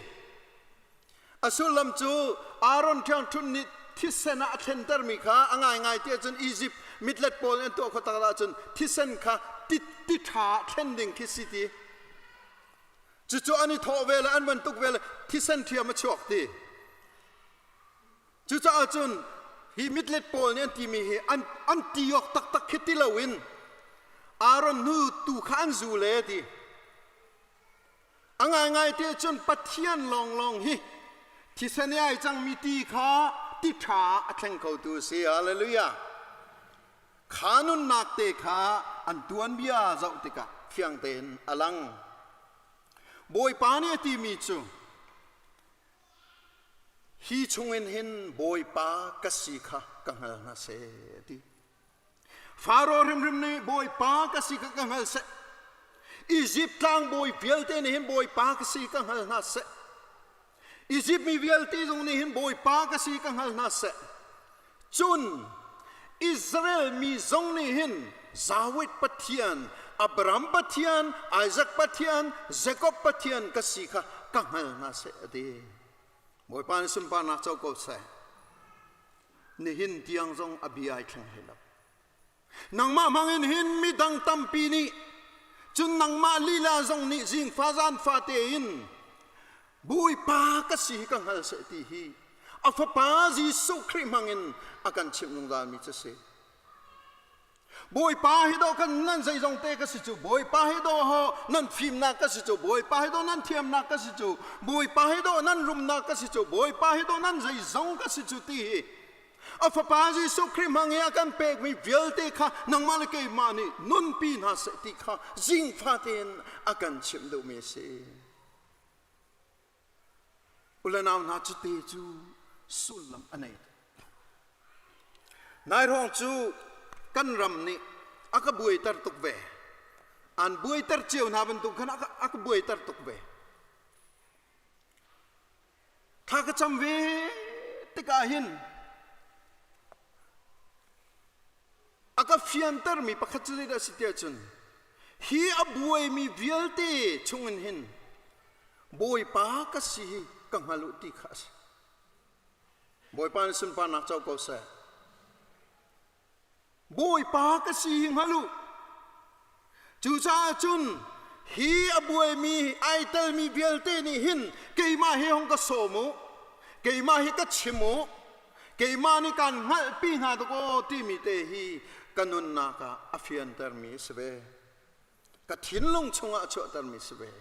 A sullam cu Aaron ṭhiangṭhunh nih thisen ah a thlentermi kha a ngaingai ti ahcun Izipt mitlet pawl nih an tuah khawh tak ahcun thisen kha ti ti ṭha ah thlen ding khi si ti. Cucu an i thawh ve le an van tuk ve le thisen ṭhiam a chuak ti. Cucaah cun hi mitlet pawl nih an timi hi an, an ti awk taktak khi ti loin Aaron hnu tu kha an zul e ti. A ngaingai te cun Pathian lawnglawng hi thisen i ai cangmi ti kha ti ṭha a thleng khotu a si. Hallelujah. Kha nunnak te kha an tuanbia zoh tikah fiang tein a lang. Bawipa nih a timi cu hi chungin hin Bawipa ka si kha ka hngal hna seh ti. Faro hrimhrim nih Bawipa ka si kha ka hngal seh. Izipt tlangbawi vialte nih hin Bawipa ka si ka hngal hna seh. Izipt mi vialte zong nih hin Bawipa ka si ka hngal hna seh. Cun Israel mi zong nih hin Zawit Pathian, Abraham Pathian, Isaac Pathian, Jakob Pathian ka si kha ka hngal hna seh a ti. Bawipa nih sunparnak co ko seh. Nihin tiang zong a bia ai thleng hlei lo. Nangmah hmangin hin midang tampi nih cun nangmah lila zong nih zingfa zanfa tein Bawipa ka si hi ka hngal seh ti hi a fapa Jesuh Khrih hmangin a kan chimh zungzalmi cu si. Bawipa hi dawh kan nan zeizong te ka si cu Bawipa hi dawh ho nan fimnak ka si cu Bawipa hi dawh nan thiamnak ka si cu Bawipa hi dawh nan rumnak ka si cu Bawipa hi dawh nan zeizong ka si cu ti hi a fapa Jesuh Khrih hmang i a kan pekmi vialte kha nangmah le keimah nih nunpi hna seh ti kha zingfa tein a kan chimh duhmi a si. U le nau hna cute cu sullam a nei. Nai hrawng cu kan ram nih a ka buaiter tuk ve. An buaiter cio hna bantuk khan a ka buaiter tuk ve. Thla ka cam ve tikah hin a ka fiantermi pakhat cu zeidah a si tiah cun hi a buaimi vialte chungin hin Bawipa ka si hi ka hngal u ti kha a si. Bawipa nih sunparnak co ko seh. Bawipa ka si hi hngal u. Cucaah cun hi a buaimi ai telmi vialte nih hin keimah hi hong ka sawm u, keimah hi ka chim u, keimah nih kaan hngalhpi hna dawkaw timi te hi. ka nunnak ah a fiantermi a si ve. Ka thinlung chungah a chuahtermi si ve.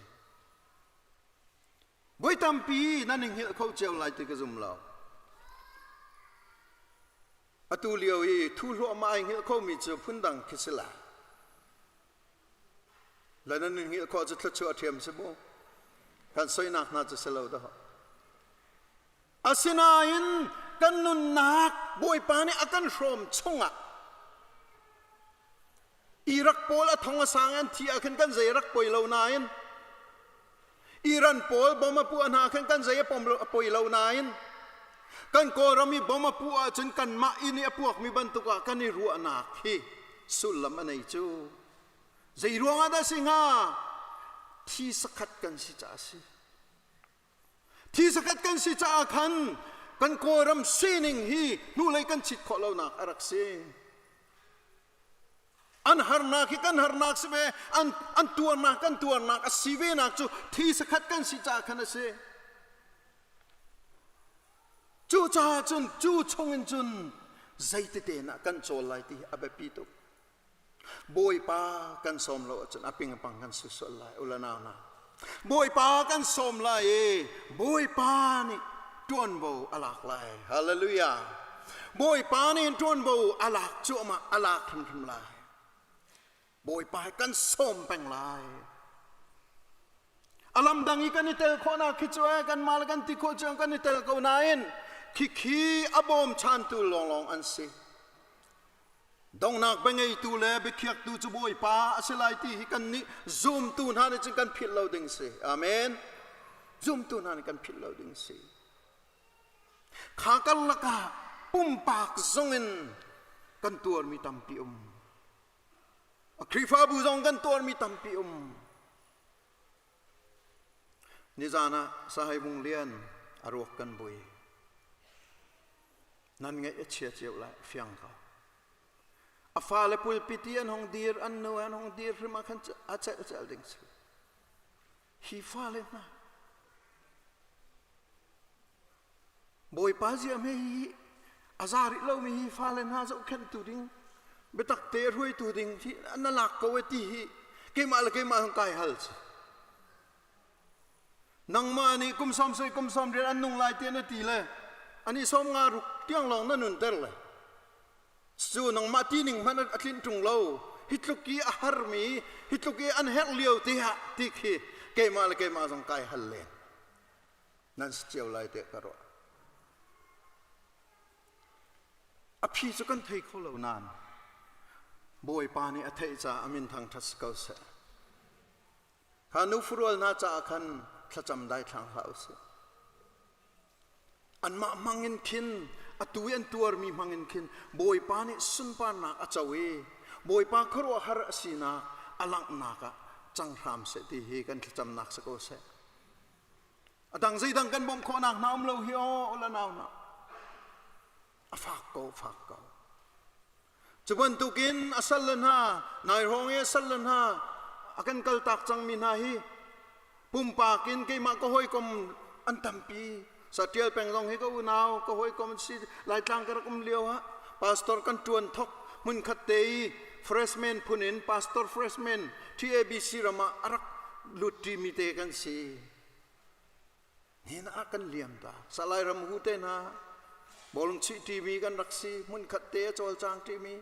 Voi tampi nan i hngilh kho cio lai ti ka zum lo. Atu lio i thu hluahmah ai hngilh khomi cu phundang khi si lai. Le nan in hngilh khawh cu thluachuah ṭhiam si mu. Kan soinak hna cu si lo dah. Asinain kan nunnak Bawipa nih a kan hrawm chungah Iraq pawl a thong a sang an thi ah khan kan zei rak poi lo nain Iran pawl bom a puah hna khan kan zei a poi lo nain kan Kawlram i bom a puah ahcun kanmah inn i a puakmi bantuk ah kan i ruahnak hi sullam a nei cu. Zei ruangah dah si hnga? Thi sakhat kan si caah a si. Thi sakhat kan si caah khan kan Kawlram sining hi hnulei kan chit khawh lonak a rak si. An harnak hi kan harnak si ve, an, an tuarnak kan tuarnak a si ve nak cu thi sakhat kan si caah khan a si. Cu caah cun cu chungin cun zeitete na kan cawl lai ti hi a biapi tuk. Bawipa kan sawm lo ahcun a ping a pang kan si sual lai ula nau na. Bawipa kan sawm lai i Bawipa nih ṭuanvo a lak lai. Hallelujah. Bawipa nih ṭuanvo a lak cuahmah a lak hrimhrim lai. Bawipa hi kan sawm peng lai. A lam dang i kan i tel khawhnak khi cu eh kanmah le kan ti khawh cu kan i tel ko nain khikhi a bawmchantu lawnglawng an si. Donghnak biangeitu le biakhiaktu cu Bawipa a si lai ti hi kan nih zumtu hna nih cun kan philh lo ding si. Amen. Zumtu hna nih kan philh lo ding si. Kha karlak ah pumpak zongin kan tuarmi tampi um. A Khrihfabu zong kan tuarmi tampi um. Nizan ah Sahai Vung Lian a ruak kan bui. Nan ngaih a chia cio lai fiang ko. A fale pulpit i an hong dir, an nu an hong dir hrim ah khan a celh celh ding si. Hi fale hna Bawipa zia hme hi a za rih lomi hi fale hna zohkhenhtu ding biatak te hruaitu ding hi na lak ko e ti hi keimah le keimah hong kai hal si. Nangmah nih kum sawm soi kum sawm rian an nung lai ti na ti le ani sawm nga ruk tiang lawng na nunter le cu nangmah ti ning hmanh a tlinh ṭung lo hi tluk i a harmi hi tluk i an herh lio te ah ti khi keimah le keimah zong kai hal len nan si cio lai tiah ka ruah a phi cu kan thei kho lo nain Bawipa nih a theih caah a min thangṭhat si ko seh Kha nufurual hna caah khan thlacam daithlang hlah usih. Anmah hmangin khin atu i an tuarmi hmangin khin Bawipa nih sunparnak a co i Bawipa khuaruahhar a sinak a langhnak ah cang hram seh ti hi kan thlacamnak si ko seh. A dang zeidang kan bawmh khawhnak hna um lo hi aw la nau na. A fak ko, fak ko. Cu bantukin a salle hna, nai hrawng i a salle hna a kan kaltak cangmi hna hi pumpak in keimah ka hawikom an tampi. Satial peng zong hi ka unau, ka hawikom si Laitlang ka rak um lio ah pastor kan ṭuan thok hmunkhat te i freshman phun in pastor freshman TABC ram ah a rak lut ṭimi te kan si. Nihin ah kan liam ta. Salai ram hu te hna bawlung chih ṭimi kan rak si hmunkhat te a cawlcang ṭimi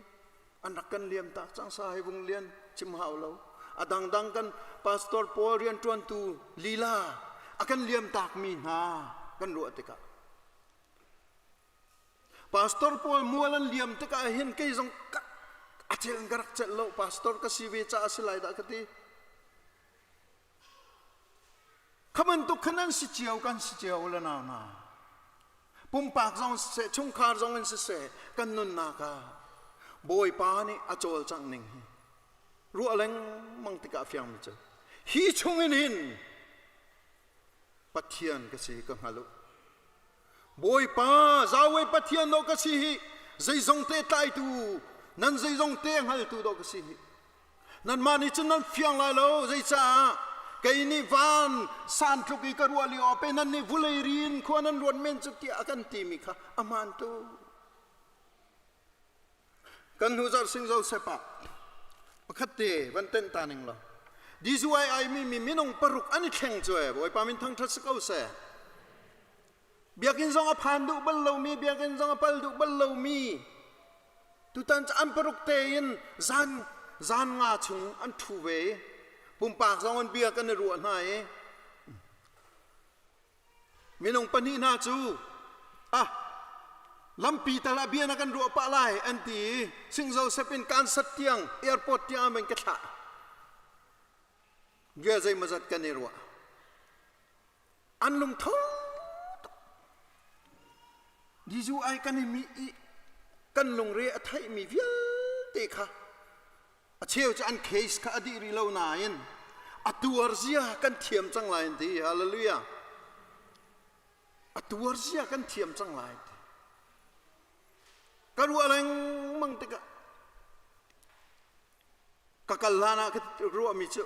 an rak kan liam tak cang sa hei vung lian chim hau lo. A dangdang kan pastor pawl rianṭuantu lila a kan liam takmi hna kan ruah tikah pastor pawl mual an liam tikah hin kei zong a cel ka rak celh lo pastor ka si ve caah si lai dah ka ti Kha bantuk khan an si cio kan si cio le nau hna. Pumpak zong siseh, chungkhar zong in siseh, kan nunnak ah Bawipa nih a cawlcangh ning hi ruah lengmang tikah fiangmi cu hi chungin hin Pathian ka si ka hngal u. Bawipa Yahweh Pathian dawh ka si hi zeizong te tlaitu nan zeizong te hngaltu dawh ka si hi Nanmah nih cun nan fiang lai lo zeicaah kei nih van san tluk i ka ruah lio ah pe nan nih vulei rin khua nan ruat men cu tiah a kan timi kha a hmaan tuk. Kan hnu zarh Sing Joseph ah pakhat te van ten ta ning law DZYI mi mi minung paruk an i thleng cu e Bawipa min thangṭhat si ko seh. Biakinn zong a phan duh bal lomi, biakinn zong a pal duh bal lomi tutan cu an paruk tein zan zan nga chung an ṭhu ve i pumpak zong an bia kan i ruah hna i minung pahnih hna cu ah lampi tal ah bia na kan ruah pah lai an ti i Sing Joseph in Kansas tiang airport tiang an ka thlah bia zeimawzat kan i ruah an lungtho tuk Jesuh ai kan i mi i kan lungre a theihmi vialte kha a cheu cu an case kha a dih rih lo nain a tuar zia kan thiam cang lai an ti hallelujah a tuar zia kan thiam cang lai ti ka ruah lengmang tikah ka kal hlan ah ka ruahmi cu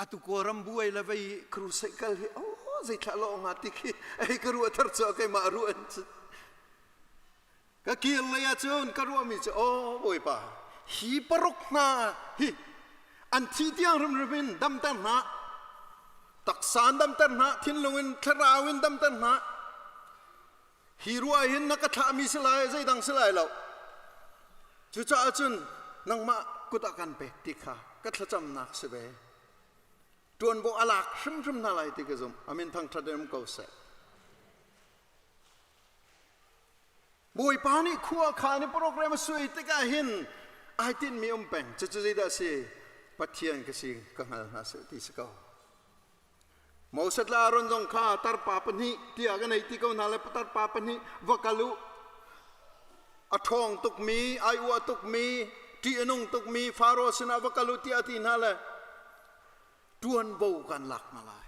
atu kawlram buai le vei crusade kal hi oh zeithla lo nga ti khi ei ka ruah thar cu keimah ruah an cu Ka kir lei ahcun ka ruahmi cu aw Bawipa hi paruk hna hi an thi tiang hrimhrim in damter hna taksa in damter hna thinlung in thlarau in damter hna hi ruah hin na ka thlahmi si lai zeidang si lai lo cucaah cun nangmah kut ah kan pek ti kha ka thlacamnak si ve ṭuanvo a lak hrimhrim hna lai ti ka zumh amin thangṭhat in um ko seh Bawipa nih khua khaan i program a sui tikah hin ai tinhmi um peng. Cucu zeidah a si? Pathian ka si ka hngal hna seh ti si ko. Moses le Aaron zong kha tarpa pahnih tiah kan ei ti ko hna le tarpa pahnih va kal u. A ṭhawng tukmi, ai uah tukmi, ṭih a nung tukmi Faro sinah va kal u tiah a ti hna le ṭuanvo kan lak hna lai.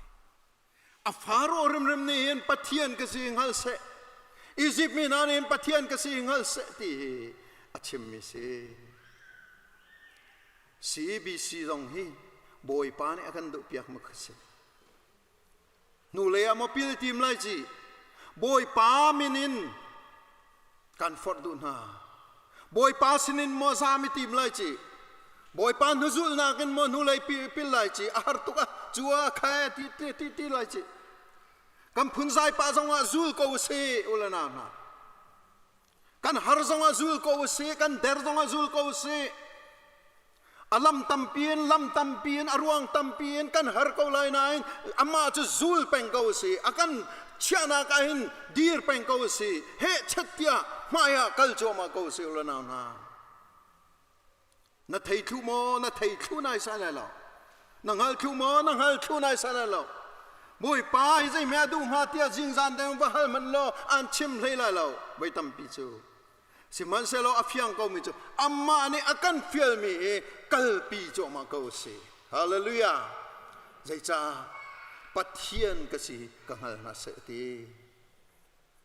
A Faro rimrim nih hin Pathian ka si hngal seh. Izipt mi hna nih hin Pathian ka si hngal seh ti hi a chimmi si. CBC zong hi Bawipa nih a kan duhpiak mu kha si. Hnulei ah maw pil tim lai ci Bawipa min in kan forh duh hna. Bawipa sinin maw zam i tim lai ci Bawipa hnuzulhnak in maw hnulei pil lai ci a har tuk ah cu ah kha ti ti ti ti lai ci kan phunzai pah zongah zul ko si ulana hna kan har zongah zul ko si kan der zongah zul ko si a lam tampi in lam tampi in a ruang tampi in kan har ko lai nain amah cu zul peng ko si a kan chiahnak ah hin dir peng ko si heh chet tiah hmai ah kal cuahmah ko si ula nau hna na thei thlu maw na thei thlu nai sai lai lo na hngal thlu maw na hngal thlu nai sai lai lo Bawipa hi zei hme a duh hnga tiah zingzan deng va hal hmanh law an chim hlei lai lo voi tampi cu Sihmanhsehlaw a fiang komi cu amah nih a kan fialmi hi kalpi cuahmah ko a si. Hallelujah! Zeicah Pathian ka si ka hngal hna seh ti.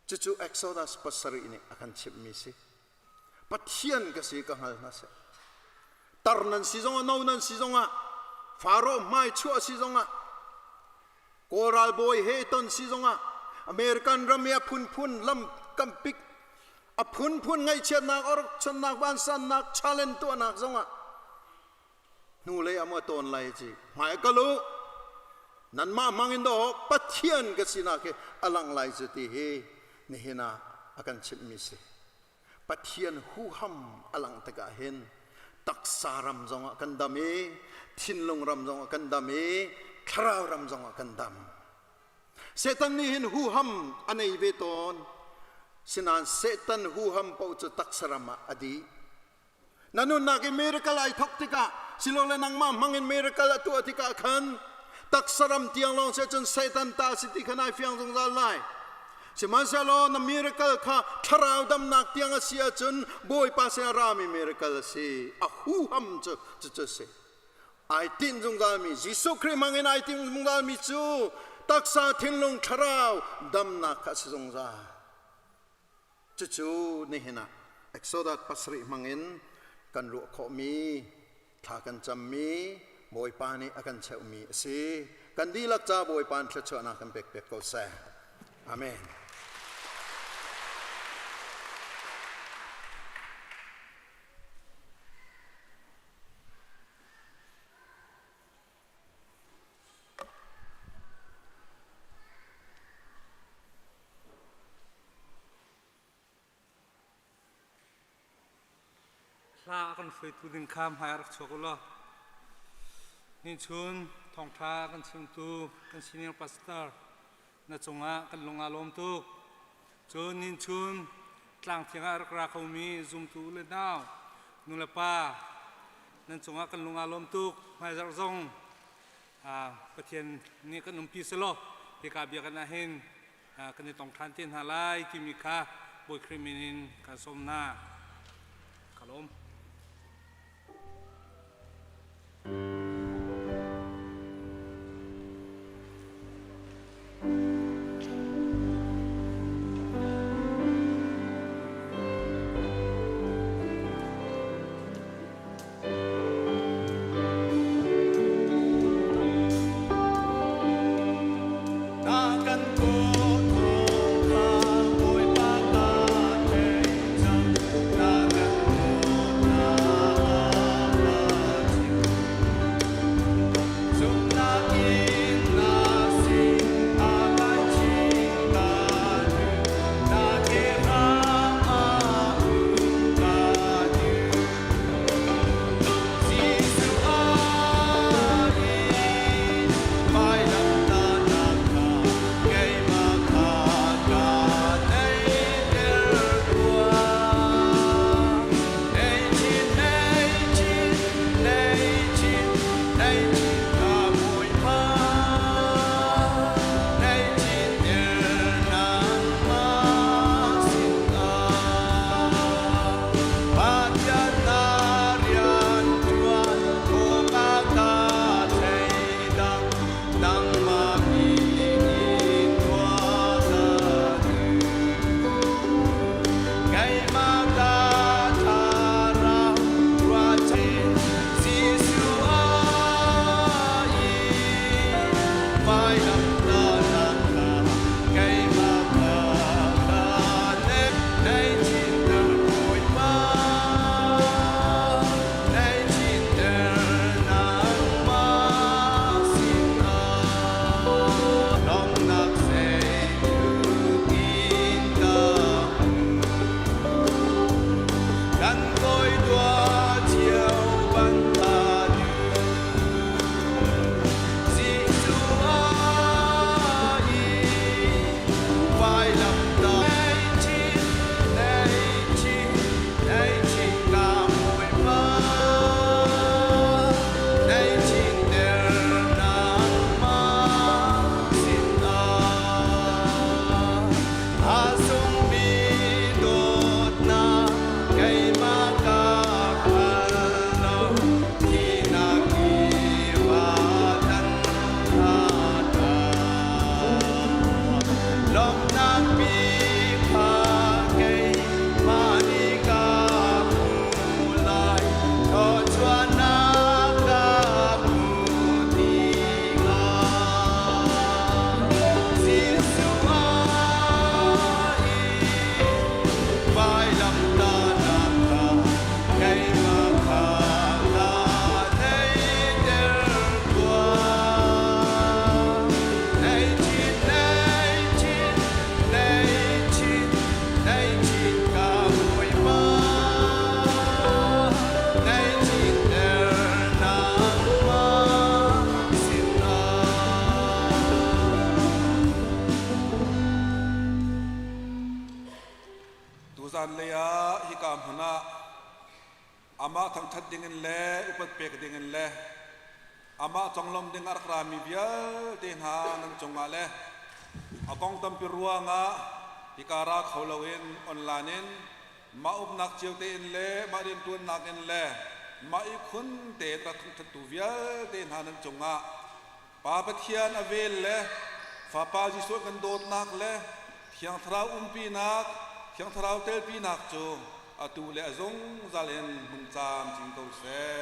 Cucu Exodus pasarih nih a kan chimhmi si. Pathian ka si ka hngal hna seh. Tar nan si zongah no nan si zongah Faro hmai chuah si zongah Kawl ralbawi he ton si zongah American ram i a phunphun lam kampik a phunphun ngaihchiatnak orchonnak vansannak challenge tuahnak zongah hnulei ah maw tawn lai ci hmai kal u nanmah hmang in dawh Pathian ka sinak hi a lang lai cu ti hi nihin ah a kan chimhmi si Pathian huham a lang tikah hin taksa ram zongah kan dam i thinlung ram zongah kan dam i thlarau ram zongah kan dam. Satan nih hin huham a nei ve tawn. Sinain Satan huham paoh cu taksa ram ah a dih. Na nunnak i miracle ai thok tikah silole nangmah hmang in miracle a tuah tikah khan taksa ram tiang lawng si cun Satan ta si ti khan ai fiang zungzal lai. Sihmanhsehlaw na miracle kha thlarau damnak tiang a si ahcun Bawipa sin a rami miracle a si. A huham cu cucu a si. Ai tinh zungzalmi Jesuh Khrih hmang in ai tinh zungzalmi cu taksa thinlung thlarau damnak kha a si zungzal. Cucu nihin ah Exodus pasarih hmangin kan ruah khawhmi, thla kan cammi, Bawipa nih a kan cheuhmi a si. Kan dihlak ca Bawipa in thluachuahnak kan pek piak ko seh. Amen. Hla a kan hruaitu ding kha hmai rak chuak u law. Ni chun thawngṭha kan chimtu kan senior pastor na cungah kan lung aa lawm tuk. Cun nin chun tlangthiang ah rak ra khomi zumtu le nau nu le pa nan cungah kan lung aa lawm tuk. Hmaizarh zong Pathian nih kan umpi selaw hika biakinn ah hin kan i tong ṭhan te hna lai timi kha Bawi Khrih min in kan sawm hna. Ka lawm. Tuzan lei ah hika hmun ah amah thangṭhat dingin le upat pek dingin le amah conglawmh ding a rak rami vialte hna nan cungah le a kong tampi ruangah hika ra kho loin online in mah umnak cio tein le mah rianṭuannak in le mah ihkhun tein rak thangṭhattu vialte hna nan cungah Pa Pathian a vel le Fapa Jesuh kan dawtnak le Thiang Thlarau umpinak, Thiang Thlarau telpinak cu atu le a zungzal in hmun camcin ko seh.